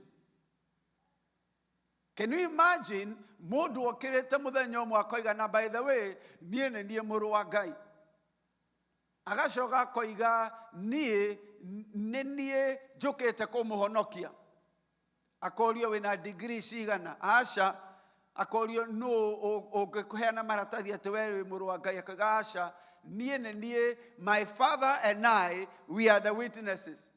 Can you imagine mũndũ okĩrĩte mũthenya ũmwe akoiga, "Na by the way, niĩ nĩ niĩ mũrũ wa Ngai," agacoka akoiga, "Niĩ nĩ niĩ njũkĩte kũmũhonokia"? Akorio, "Wĩna degree cigana?" Aca. Akorio, "Nũ ũngĩkũheana maratathi atĩ we wĩ mũrũ wa Ngai?" Akoiga, "Aca, niĩ nĩ niĩ, my Father and I, we are the witnesses."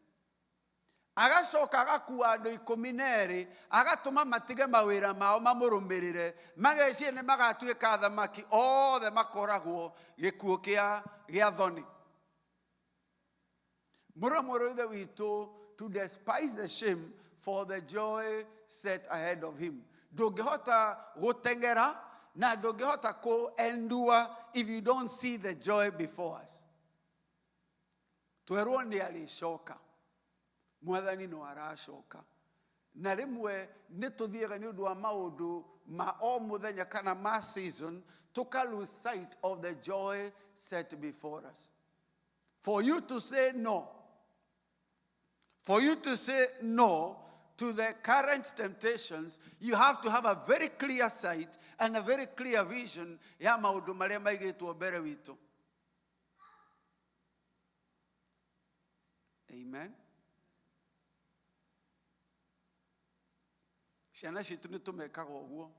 Agacoka agakua andũ 12, agatũma matige mawĩra mao mamũrũmĩrĩre, mageciria nĩ magatuĩka thamaki, othe makoragwo gĩkuũ kĩa thoni. Mũrũ mũrũ ithe witũ, to despise the shame for the joy set ahead of him. Ndũngĩhota gũteng'era na ndũngĩhota kũ endure if you don't see the joy before us. Twerwo nĩ arĩcoka, Mwathani no aracoka, na rĩmwe nĩ tũthiaga nĩ ũndũ wa maũndũ ma o mũthenya kana ma season, tũka lose sight of the joy set before us. For you to say no, for you to say no to the current temptations, you have to have a very clear sight and a very clear vision ya maũndũ marĩa maigĩtwo mbere witũ. Amen. Ciana citũ nĩ tũmekaga ũguo,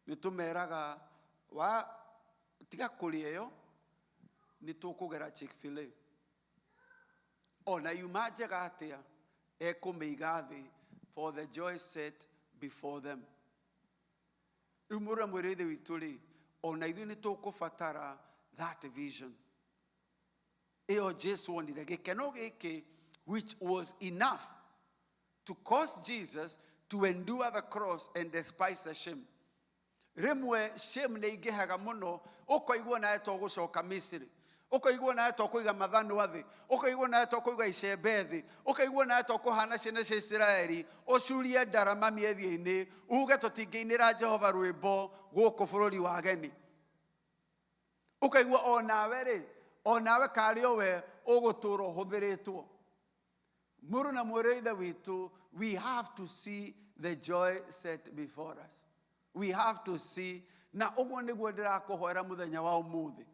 nĩ tũmeraga wa tiga kũrĩa ĩyo, nĩ tũkũgera Chick-fil-A. Ona yuma njega atĩa, ekũmĩiga thĩ for the joy set before them. Rĩu mũrũ na mwĩrĩ ithe witũ rĩ, ona ithuĩ nĩ tũkũbatara that vision ĩyo Jesu onire, gĩkeno gĩkĩ which was enough to cause Jesus to endure the cross and despise the shame. Rĩmwe shame nĩ ingĩhaga mũno, ũkaigua nawe to gũcoka Misiri, ũkaigua nawe to kũiga mathanwa thĩ, ũkaigua nawe to kũiga icembe thĩ, ũkaigua nawe to kũhana ciana cia Isiraeli, ũcurie ndarama mĩethia-inĩ, uge, "Tũtingĩinĩra Jehova rwĩmbo gũkũ bũrũri wa ageni." Ũkaigua o nawe rĩ, o nawe karĩ o we ũgũtũra ũhũthĩrĩtwo. Mũrũ na mwĩrĩ ithe witũ, we have to see the joy set before us. We have to see. Na ũguo nĩguo ndĩrakũhoera mũthenya wa ũmũthĩ,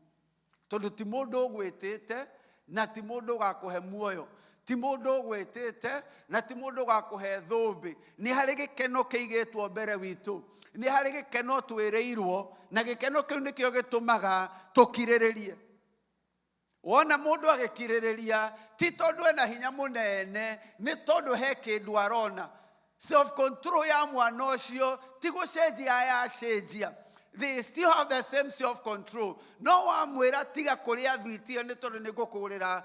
tondũ ti mũndũ ũgwĩtĩte na ti mũndũ ũgakũhe muoyo, ti mũndũ ũgwĩtĩte na ti mũndũ ũgakũhe thũmbĩ. Nĩ harĩ gĩkeno kĩigĩtwo mbere witũ, nĩ harĩ gĩkeno twĩrĩirwo, na gĩkeno kĩu nĩkĩo gĩtũmaga tũkirĩrĩrie. Wona mũndũ agĩkirĩrĩria, ti tondũ ena hinya mũnene, nĩ tondũ he kĩndũ arona. Self control ya mwana ũcio ti gũcenjia yacenjia. They still have the same self control. No wamwĩra tiga kũrĩa thwiti ĩyo nĩ tondũ nĩ ngũkũgũrĩra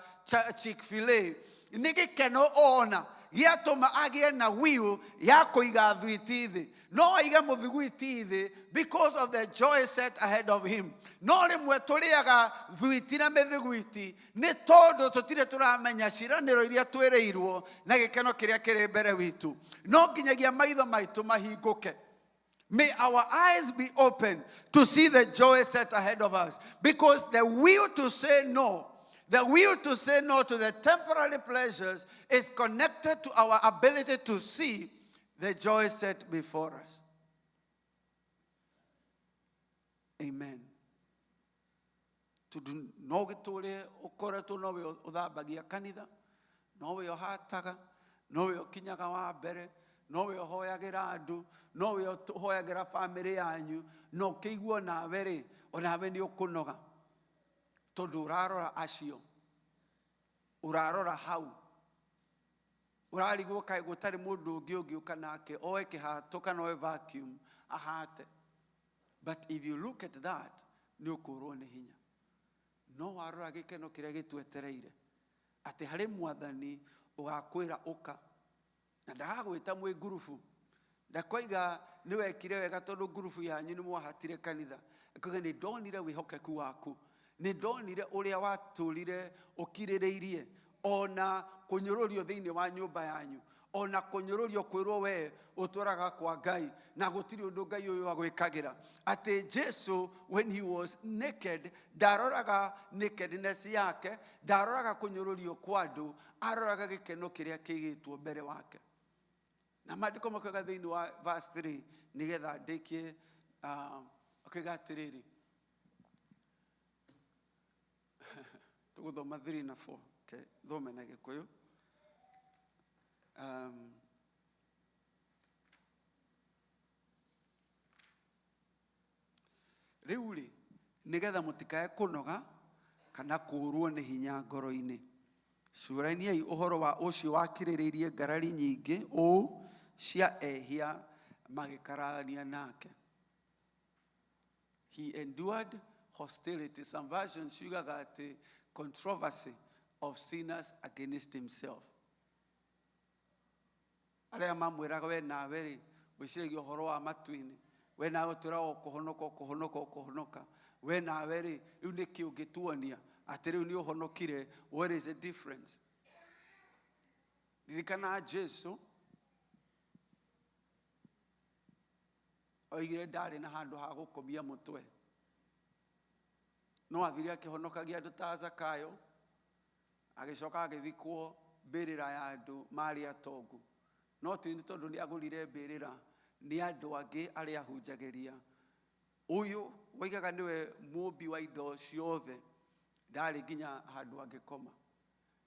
Chick-fil-A, nĩ gĩkeno ona gĩatũma agĩe na will ya kũiga thwiti thĩ. No aige mũthiguiti thĩ because of the joy set ahead of him. No rĩmwe tũrĩaga thwiti na mĩthiguiti nĩ tondũ tũtirĩ tũramenya ciĩranĩro iria twĩrĩirwo na gĩkeno kĩrĩa kĩrĩ mbere witũ. No nginyagia maitho maitũ mahingũke. May our eyes be open to see the joy set ahead of us. Because the will to say no, the will to say no to the temporary pleasures is connected to our ability to see the joy set before us. Amen. Tondũ no gĩtũre ũkoretwo nowe ũthambagia kanitha, nowe ũhataga, nowe ũkinyaga wa mbere, nowe ũhoyagĩra andũ, nowe ũhoyagĩra bamĩrĩ yanyu, na ũkĩigua onawe rĩ, onawe nĩ ũkũnoga. Tondũ ũrarora acio, ũrarora hau, ũrarigwo kaĩ gũtarĩ mũndũ ũngĩ ũngĩũka nake oe kĩhato kana oe vacuum ahate. But if you look at that, nĩ ũkũrwo nĩ hinya. No warora gĩkeno kĩrĩa gĩtwetereire, atĩ harĩ mwathani ũgakwĩra ũka, na ndagagwĩta mwĩ ngurubu, ndakoiga nĩ wekire wega tondũ ngurubu yanyu nĩ mwahatire kanitha. Akoiga nĩ ndonire wĩhokeku waku, nĩ ndonire ũrĩa watũrire ũkirĩrĩirie ona kũnyũrũrio thĩinĩ wa nyũmba yanyu, ona kũnyũrũrio kwĩrwo we ũtwaraga kwa Ngai na gũtirĩ ũndũ Ngai ũyũ agwĩkagĩra. Atĩ Jesu when he was naked, ndaroraga nakedness yake, ndaroraga kũnyũrũrio kwa andũ, aroraga gĩkeno kĩrĩa kĩigĩtwo mbere wake. Na maandĩko makoiga thĩinĩ wa verse 3 nĩgetha ndĩkie, akoiga atĩrĩrĩ, tũgũthoma 3 na 4. Okay, thome na Gĩkũyũ. Rĩu rĩ, nĩgetha mũtikae kũnoga kana kũũrwo nĩ hinya ngoro-inĩ, cũraniai ũhoro wa ũcio wakirĩrĩirie ngarari nyingĩ ũũ cia ehia magĩkararania nake. He endured hostility. Some versions ciugaga atĩ controversy of sinners against himself. Arĩa mamwĩraga we nawe rĩ, wĩciragia ũhoro wa matu-inĩ, we nawe ũtwĩraga ũkũhonoka, ũkũhonoka, ũkũhonoka, we nawe rĩ, rĩu nĩkĩ ũngĩtuonia atĩ rĩu nĩ ũhonokire? What is the difference? Ririkana Jesu oigire ndarĩ na handũ ha gũkomia mũtwe, no athire akĩhonokagia andũ ta Zakayo, agĩcoka agĩthikwo mbĩrĩra ya andũ marĩ atongu. No ti nĩ tondũ nĩ agũrire mbĩrĩra, nĩ andũ angĩ arĩa ahunjagĩria. Ũyũ woigaga nĩwe mũmbi wa indo ciothe, ndarĩ nginya handũ angĩkoma.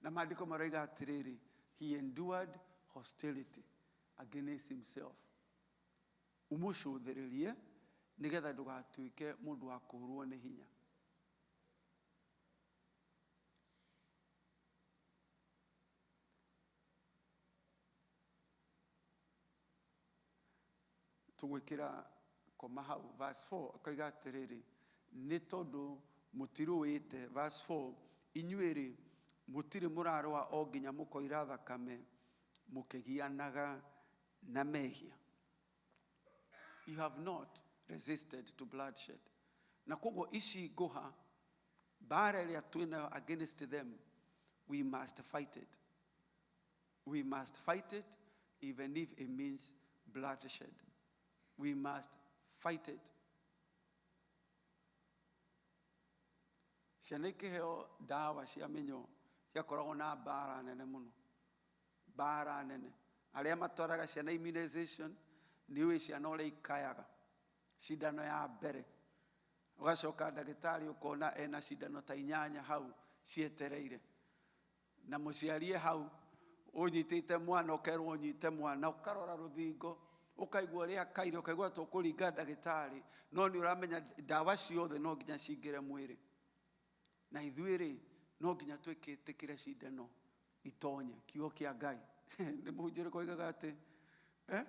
Na maandĩko maroiga atĩrĩrĩ, he endured hostility against himself. Ũmũcũthĩrĩrie nĩgetha ndũgatuĩke mũndũ wa kũũrwo nĩ hinya. Tũgwĩkĩra koma hau verse 4, akoiga atĩrĩrĩ, nĩ tondũ mũtirũĩte. Verse 4, inyuĩ rĩ, mũtirĩ mũrarũa o nginya mũkoira thakame mũkĩgianaga na mehia. You have not resisted to bloodshed. Na koguo ici ngũha, mbara ĩrĩa twĩnayo against them, we must fight it. We must fight it even if it means bloodshed. We must fight it. Ciana ikĩheo ndawa cia mĩnyoo ciakoragwo na mbara nene mũno, mbara nene. Arĩa matwaraga ciana immunization nĩ ũĩ ciana ũrĩa ikayaga cindano ya mbere, ũgacoka ndagĩtarĩ ũkona ena cindano ta inyanya hau cietereire, na mũciari e hau ũnyitĩte mwana, ũkerwo ũnyite mwana, ũkarora rũthingo ũkaigua ũrĩa akaire, ũkaigua tũkũringa ndagĩtarĩ, no nĩ ũramenya ndawa ciothe no nginya cingĩre mwĩrĩ. Na ithuĩ rĩ, no nginya twĩtĩkĩre cindano itonye kiugo kĩa Ngai. Nĩ mũhunjia ũrĩkũ oigaga atĩ Eh?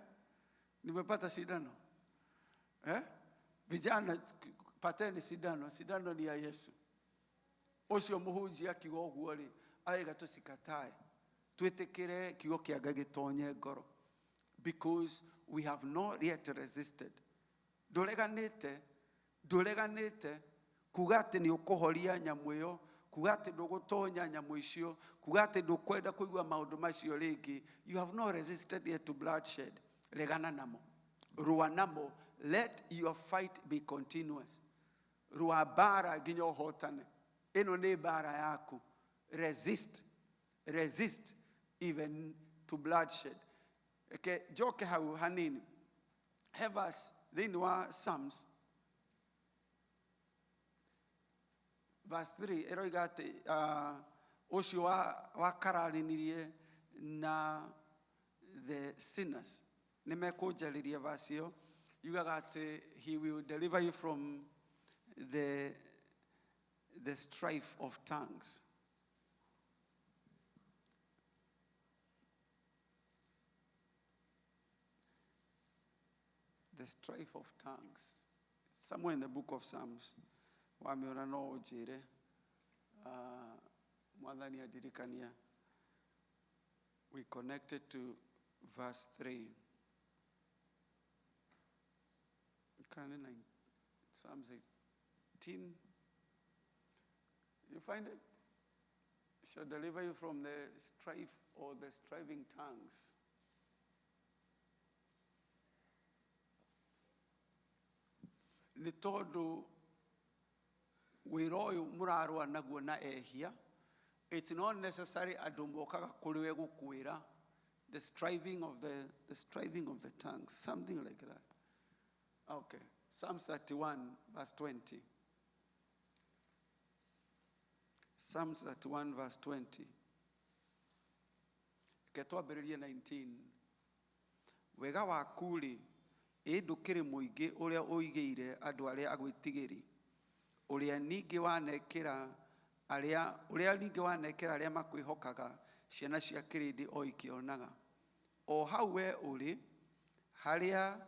Nimepata sindano. Eh? Vijana pateni sindano, sindano ni ya Yesu. Ũcio mũhunjia akiuga ũguo rĩ, araiga tũcikatae. Twĩtĩkĩre kiugo kĩa Ngai gĩtonye ngoro. Because we have not yet resisted. Ndũreganĩte, ndũreganĩte kuga atĩ nĩ ũkũhoria nyamũ ĩyo, kuga atĩ ndũgũtonya nyamũ icio, kuga atĩ ndũkwenda kũigua maũndũ macio rĩngĩ. You have not resisted yet to bloodshed. Regana namo. Rũa namo. Let your fight be continuous. Rũa mbara nginya ũhotane. Ĩno nĩ mbara yaku. Resist. Resist even to bloodshed. Reke njoke hau hanini. He verse thĩinĩ wa Psalms verse 3 ĩroiga atĩ ũcio wakararanirie na the sinners nĩ mekũnjarĩria verse ĩyo yugaga atĩ he will deliver you from the strife of tongues. The strife of tongues. Somewhere in the book of Psalms. Wamĩona no ũnjĩre. Mwathani andirikania. We connected to verse 3. Kind of nine, Psalms 18. You find it? Shall deliver you from the strife or the striving tongues. Nĩ tondũ wĩra ũyũ mũrarũa naguo na ehia, it's not necessary andũ mokaga kũrĩ we gũkwĩra the striving of the tongues, something like that. Okay, Psalms 31 verse 20. Psalms 31 verse 20. Reke twambĩrĩrie 19. Wega waku rĩ, ĩ ndũkĩrĩ mũingĩ ũrĩa ũigĩire andũ arĩa agwĩtigĩri, ũrĩa ningĩ wanekĩra arĩa, ũrĩa ningĩ wanekĩra arĩa makwĩhokaga, ciana cia kĩrĩndĩ o ikĩonaga. O hau we ũrĩ, harĩa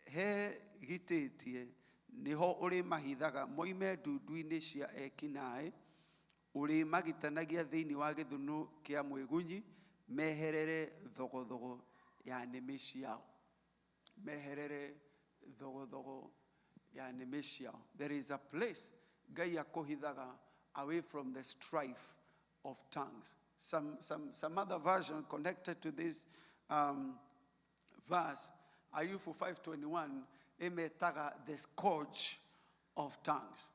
hegitĩtie, nĩho ũrĩmahithaga moime ndundu-inĩ cia ekinaĩ, ũrĩmagitanagia thĩinĩ wa gĩthũnũ kĩa mwĩgunyi, meherere thogothogo ya nĩmĩ ciao. Meherere thogothogo ya nĩmĩ ciao. There is a place Ngai akũhithaga away from the strife of tongues. Some other version connected to this verse, Ayubu 5:21, ĩmetaga the scourge of tongues.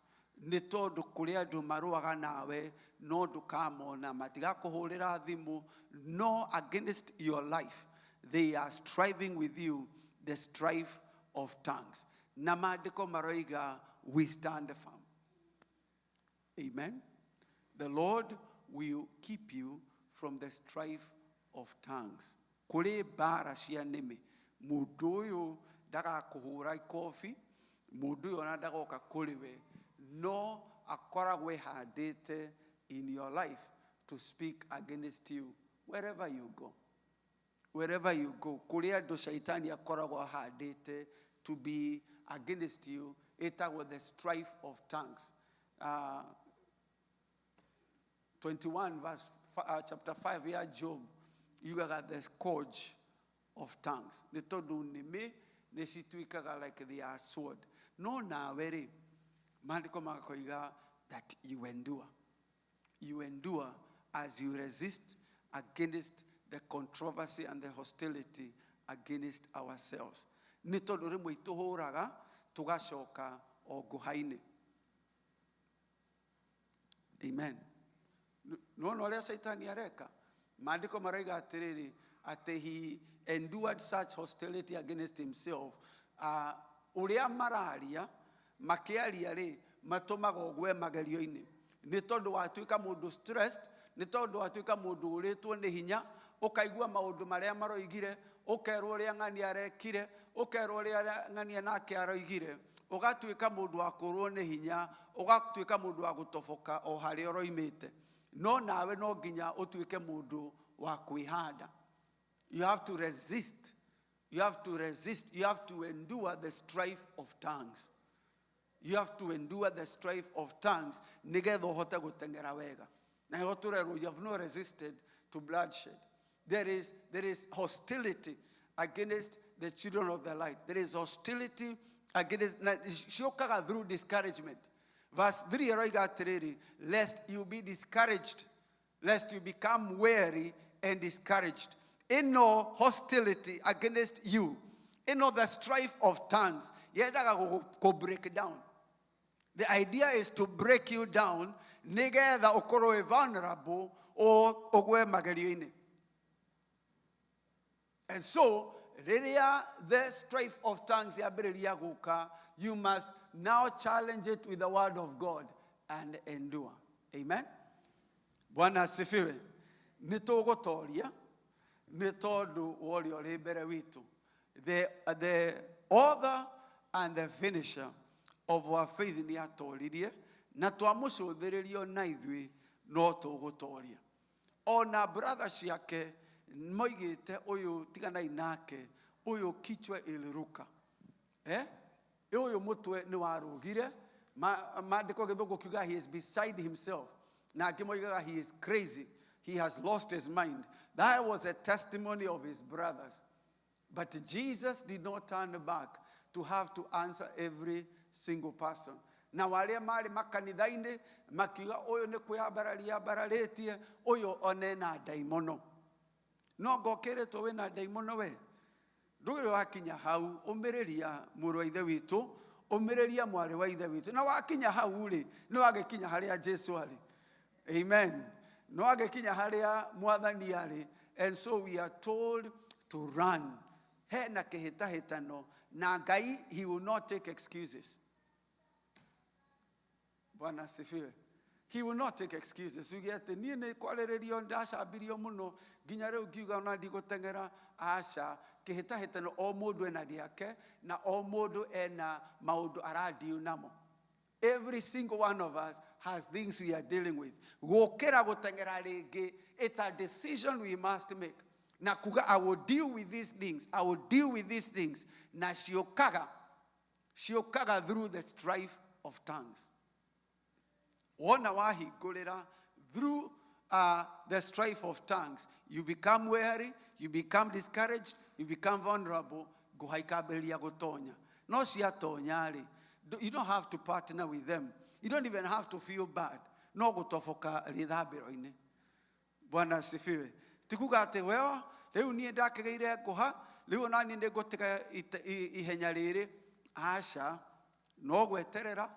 Nĩ tondũ kũrĩ andũ marũaga nawe, no ndũkamona, matigakũhũrĩra thimũ, no against your life. They are striving with you the strife of tongues. Na maandĩko maroiga, we stand firm. Amen. The Lord will keep you from the strife of tongues. Kũrĩ mbara cia nĩmĩ. Mũndũ ũyũ ndagakũhũra ikobi, mũndũ ũyũ ona ndagoka kũrĩ we, no akoragwo ehandĩte in your life to speak against you wherever you go. Wherever you go, kũrĩ andũ shaitani akoragwo ahandĩte to be against you, ĩtagwo the strife of tongues. 21 verse chapter 5 ya Job, yugaga the scourge of tongues. Nĩ tondũ nĩmĩ nĩ cituĩkaga like they are sword. No nawe rĩ, maandĩko magakoiga that you endure. You endure as you resist against the controversy and the hostility against ourselves. Nĩ tondũ rĩmwe itũhũraga, tũgacoka o ngũha-inĩ. Amen. Nĩwona ũrĩa Shaitani areka? Maandĩko maroiga atĩrĩrĩ, atĩ he endured such hostility against himself. Ũrĩa mararia, makĩaria rĩ, matũmaga ũgwe magerio-inĩ. Nĩ tondũ watuĩka mũndũ stressed, nĩ tondũ watuĩka mũndũ ũrĩtwo nĩ hinya, ũkaigua maũndũ marĩa maroigire, ũkerwo ũrĩa ng'ania arekire, ũkerwo ũrĩa ng'ania nake aroigire, ũgatuĩka mũndũ wa kũrwo nĩ hinya, ũgatuĩka mũndũ wa gũtoboka o harĩa ũroimĩte. No nawe no nginya ũtuĩke mũndũ wa kwĩhanda. You have to resist. You have to resist, you have to endure the strife of tongues. You have to endure the strife of tongues nigetha uhote guteng'era wega. Na nĩho tũrerwo, you have not resisted to bloodshed. There is hostility against the children of the light. There is hostility against, na ciũkaga through discouragement. Verse 3 ĩroiga atĩrĩrĩ, lest you be discouraged, lest you become weary and discouraged. Ĩno hostility against you, ĩno the strife of tongues, yendaga gũ break down. The idea is to break you down nigetha ũkorwo wĩ vulnerable ũgwe magerio-inĩ. And so, rĩrĩa the strife of tongues yambĩrĩria gũka, you must now challenge it with the word of God and endure. Amen. Bwana asifiwe. Nĩ tũgũtoria nĩ tondũ wa ũrĩa ũrĩ mbere witũ. The author and the finisher of our faith nĩ atoririe na twamũcũthĩrĩrio na ithuĩ no tũgũtoria. Ona brother ciake moigĩte, ũyũ tiganai nake, ũyũ kichwa iliruka, eh, ũyũ mũtwe nĩ warũgire. Maandĩko gĩthũngũ kiuga he is beside himself, na angĩ moigaga he is crazy, he has lost his mind. That was a testimony of his brothers, but Jesus did not turn back to have to answer every single person. Na arĩa marĩ makanitha-inĩ makiuga ũyũ nĩ kwĩyambararia ambararĩtie, ũyũ onena ndaimono. No ngokĩrĩtwo wĩna ndaimono, we ndũgĩrĩ wakinya hau. Ũmĩrĩria, mũrũ wa ithe witũ, ũmĩrĩria, mwarĩ wa ithe witũ. Na wakinya hau rĩ, nĩ wagĩkinya harĩa Jesu arĩ. Amen. Nĩ wagĩkinya harĩa Mwathani arĩ. And so we are told to run. Hena kĩhĩtahĩtano na Ngai, he will not take excuses. Bwana asifiwe. He will not take excuses. Uge atĩ niĩ nĩ kwarĩrĩrio ndacambirio mũno nginya rĩu ngiuga ona ndigũteng'era. Aca, kĩhĩtahĩtano o mũndũ ena gĩake na o mũndũ ena maũndũ aradeal namo. Every single one of us has things we are dealing with. Gũkĩra gũteng'era rĩngĩ, it's a decision we must make. Na kuga, I will deal with these things, I will deal with these things. Na ciũkaga, ciũkaga through the strife of tongues. Wona wahingũrĩra through the strife of tongues, you become weary, you become discouraged, you become vulnerable, ngũha ikambĩrĩria gũtonya. No ciatonya rĩ, you don't have to partner with them. You don't even have to feel bad. No gũtoboka rĩthambĩro-inĩ. Bwana asifiwe. Ti kuga atĩ well, rĩu niĩ ndakĩgĩire ngũha, rĩu ona niĩ nĩngũtiga ihenya rĩrĩ. Aca, no gweterera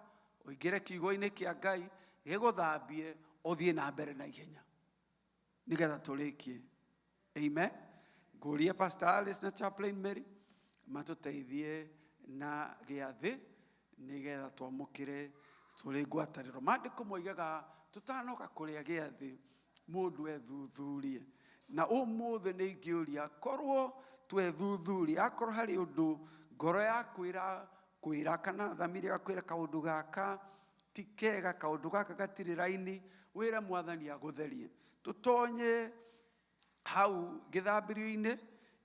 ũingĩre kiugo-inĩ kĩa Ngai gĩgũthambie, ũthiĩ na mbere na ihenya nĩgetha tũrĩkie. Amen. Ngũrie Pastor Alice na Chaplain Mary matũteithie na gĩathĩ nĩgetha twamũkĩre tũrĩ ngwatanĩro. Maandĩko moigaga tũtanoka kũrĩa gĩathĩ, mũndũ ethuthurie. Na ũmũthĩ nĩ ingĩũria korwo twethuthuria, akorwo harĩ ũndũ ngoro yaku ĩra kwĩra kana thamiri ĩgakwĩra kaũndũ gaka ti kega, kaũndũ gaka gatirĩ raini, wĩre Mwathani agũtherie. Tũtonye hau gĩthambĩrio-inĩ,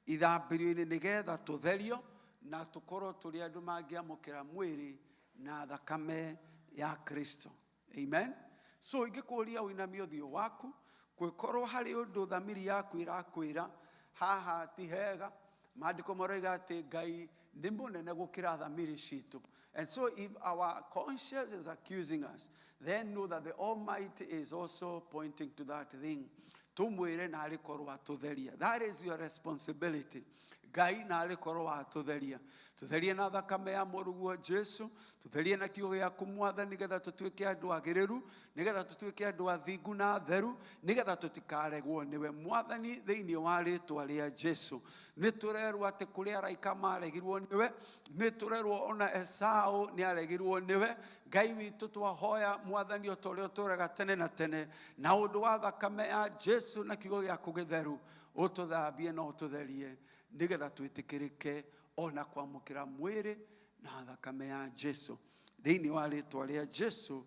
ithambĩrio-inĩ, nĩgetha tũtherio na tũkorwo tũrĩ andũ mangĩamũkĩra mwĩrĩ na thakame ya Kristo. Amen. So ingĩkũria ũinamie ũthiũ waku, kwĩkorwo harĩ ũndũ thamiri yaku ĩrakwĩra haha ti hega. Maandĩko maroiga atĩ Ngai nĩ mũnene gũkĩra thamiri citũ. And so if our conscience is accusing us, then know that the Almighty is also pointing to that thing. Tumwĩre na arĩ korwo atũtheria. That is your responsibility. Ngai na arĩ korwo atũtheria. Tũtherie na thakame ya mũrũguo Jesu, tũtherie na kiugo gĩaku, Mwathani, nĩgetha tũtuĩke andũ agĩrĩru, nĩgetha tũtuĩke andũ athingu na atheru, nĩgetha tũtikaregwo nĩwe, Mwathani, thĩinĩ wa rĩtwa rĩa Jesu. Nĩ tũrerwo atĩ kũrĩ araika maregirwo nĩwe, nĩ tũrerwo ona Esau nĩ aregirwo nĩwe. Ngai witũ, twahoya, Mwathani, o ta ũrĩa ũtũũraga tene na tene, na ũndũ wa thakame ya Jesu na kiugo gĩaku gĩtheru, ũtũthambie na ũtũtherie nĩgetha twĩtĩkĩrĩke ona kwamũkĩra mwĩrĩ na thakame ya Jesu. Thĩinĩ wa rĩtwa rĩa Jesu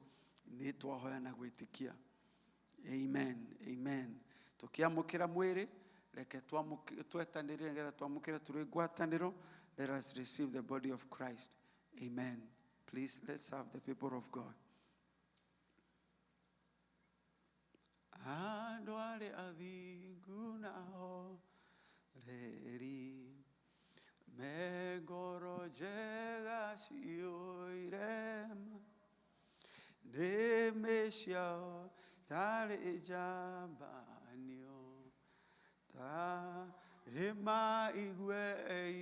nĩ twahoya na gwĩtĩkia. Amen. Amen. Tũkĩamũkĩra mwĩrĩ Reke twetanĩre nĩgetha twamũkĩre tũrĩ ngwatanĩro. Let us receive the body of Christ. Amen. Please, let's have the people of God. Andũ arĩa athingu nao reri me ngoro njega ciyũire ma nĩmĩ ciao tarĩ njambanio ta ĩmaiguei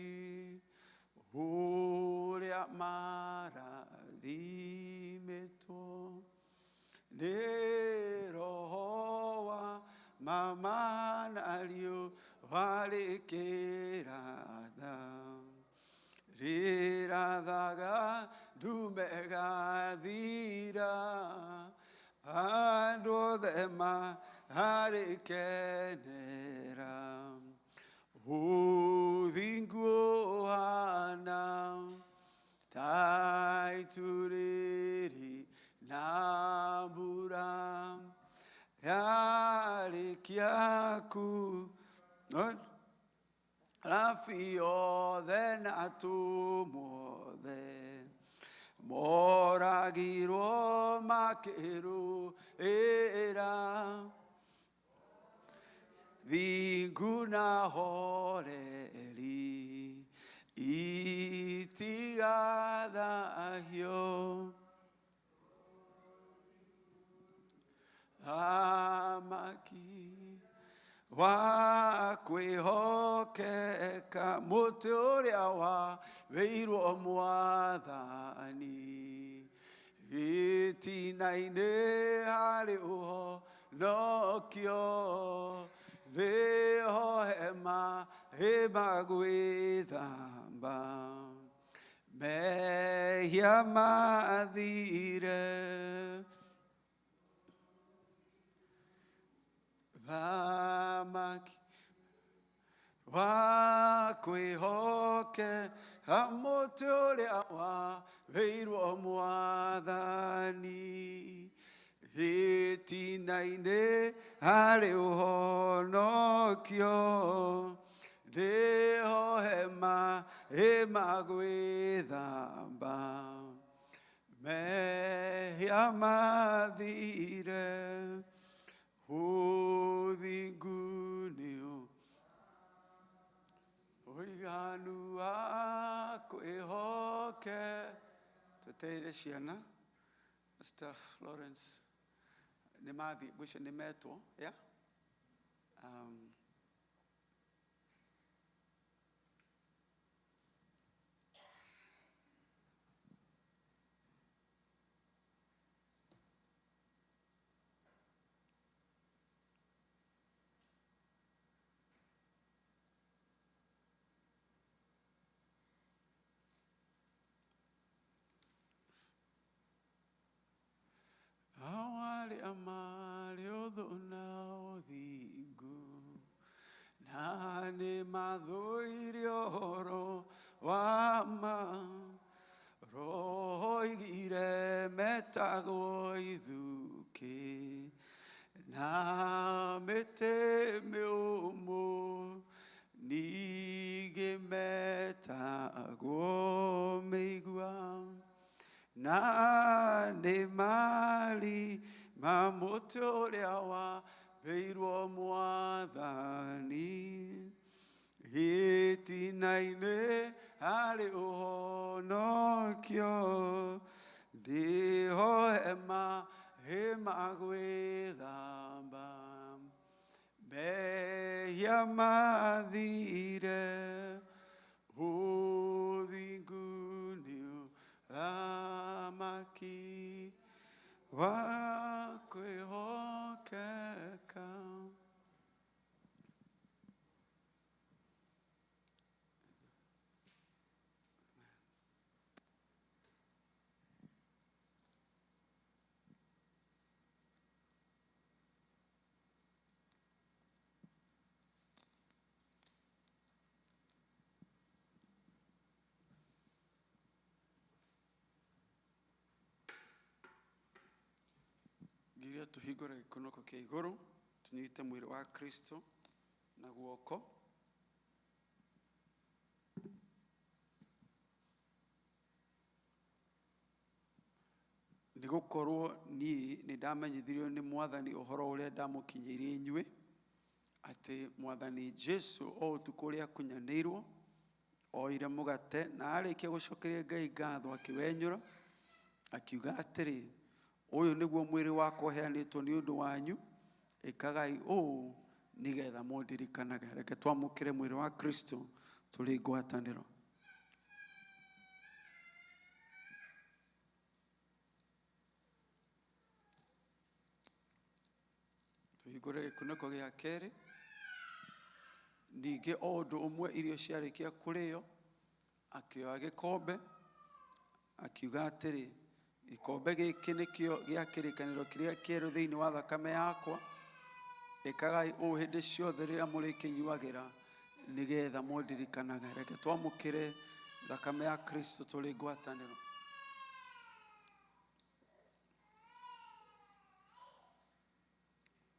ũrĩa marathimĩtwo nĩ roho wa mama na ariũ warĩkĩratha rĩrathaga ndume gathira andũ othe marĩkenera ũthingu ũhana ta itu rĩrĩ na mbura yarĩkia ku Rafi othe na atũmwo othe moragirwo makĩrũĩra thingu na horeri itigathahio thamaki wa kwĩhokeka mũtĩ ũrĩa waheirwo mwathani gĩtina-inĩ harĩ ũhonokio nĩho hema ĩmagwĩthamba mehia mathire thamaki wa kwĩhokeka mũtĩ ũrĩa waheirwo mwathani gĩtina-inĩ harĩ ũhonokio nĩho hema ĩmagwĩthamba mehia mathire ũthingu nĩũ ũiganu wa kwĩhoke. Twetereire ciana Pastor Florence nĩ mathiĩ ngwĩciria nĩ metwo yeah? Awali amali ũthũ na ũthingu na nĩ mathũire ũhoro wa ma roigire metagwo ithukĩ na mĩtĩ mĩũmũ ningĩ metagwo mĩigua na nĩ mali ma mũtĩ ũrĩa waheirwo mwathani gĩtina-inĩ harĩ ũhonokio nĩho hema ĩmagwĩthamba mehia mathire ũthingu nĩũ thamaki wa kwĩhokeka. Ngiria tũhingũre gĩkunũko kĩa igũrũ tũnyite mwĩrĩ wa Kristo Na guoko. Nĩ gũkorwo niĩ nĩ ndamenyithirio nĩ Mwathani ũhoro ũrĩa ndamũkinyĩirie inyuĩ, atĩ Mwathani Jesu o ũtukũ ũrĩa akunyanĩirwo, oire mũgate na arĩkia gũcokeria Ngai ngatho akĩwenyũra, akiuga atĩrĩ, ũyũ nĩguo mwĩrĩ wakwa ũheanĩtwo nĩ ũndũ wanyu, ĩkagai ũũ nĩgetha mũndirikanage. Reke twamũkĩre mwĩrĩ wa Kristo tũrĩ ngwatanĩro. Tũhingũre gĩkunĩko gĩa kerĩ. Ningĩ o ũndũ ũmwe irio ciarĩkia kũrĩo, akĩoya gĩkombe, akiuga atĩrĩ, gĩkombe gĩkĩ nĩkĩo gĩa kĩrĩkanĩro kĩrĩa kĩerũ thĩinĩ wa thakame yakwa, ĩkagai ũũ hĩndĩ ciothe rĩrĩa mũrĩkĩnyuagĩra nĩgetha mũndirikanage. Reke twamũkĩre thakame ya Kristo tũrĩ ngwatanĩro.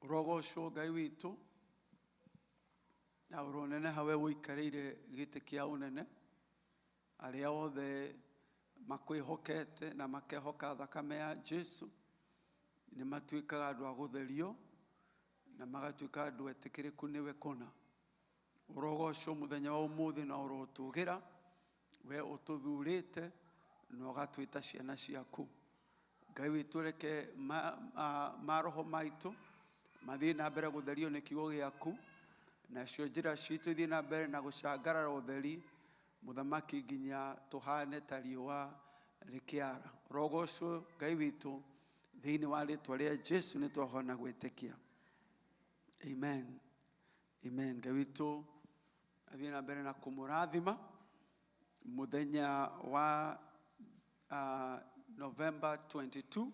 Ũrogocwo Ngai witũ na ũroneneha we ũikarĩire gĩtĩ kĩa ũnene, arĩa othe makwĩhokete na makehoka thakame ya Jesu nĩ matuĩkaga andũ a gũtherio na magatuĩka andũ etĩkĩrĩku nĩwe kũna. Ũrogocwo mũthenya wa ũmũthĩ na ũrotũgĩra we ũtũthurĩte na ũgatwĩta ciana ciaku. Ngai witũ, reke maroho maitũ mathiĩ na mbere gũtherio nĩ kiugo gĩaku, nacio njĩra citũ ithiĩ na mbere na gũcangarara ũtheri, mũthamaki, nginya tũhane ta riũa rĩkĩara. Ũrogocwo Ngai witũ, thĩinĩ wa rĩtwa rĩa Jesu nĩ twahona gwĩtĩkia. Amen. Amen. Ngai witũ athiĩ na mbere na kũmũrathima. Mũthenya wa November 22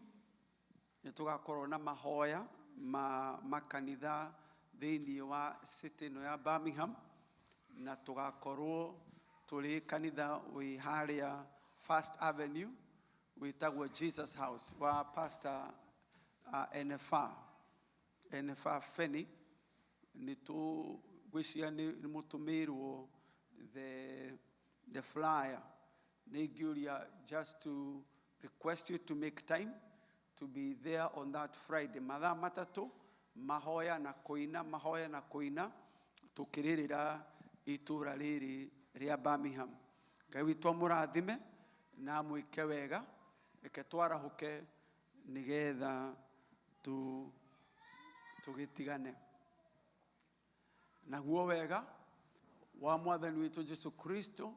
nĩ tũgakorwo na mahoya ma makanitha thĩinĩ wa city ĩno ya Birmingham, na tũgakorwo tũrĩ kanitha wĩ harĩa First Avenue wĩtagwo Jesus House wa Pastor NFA NFA Feni. Nĩ tũgwĩciria nĩ mũtũmĩirwo the flyer. Nĩ ingĩũria just to request you to make time to be there on that Friday mathaa 3, mahoya na kũina, mahoya na kũina, tũkĩrĩrĩra itũra rĩrĩ rĩa Birmingham. Ngai witũ amũrathime na amwĩke wega. Reke twarahũke nĩgetha tũgĩtigane. Naguo wega wa Mwathani witũ Jesu Kristo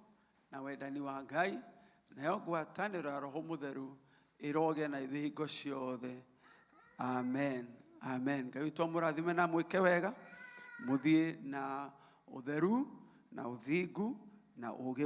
na wendani wa Ngai nayo ngwatanĩro ya Roho Mũtheru ĩrogĩa na ithuĩ hingo ciothe. Amen. Amen. Ngai witũ amũrathime na amwĩke wega, mũthiĩ na ũtheru na ũthingu na ũũgĩ.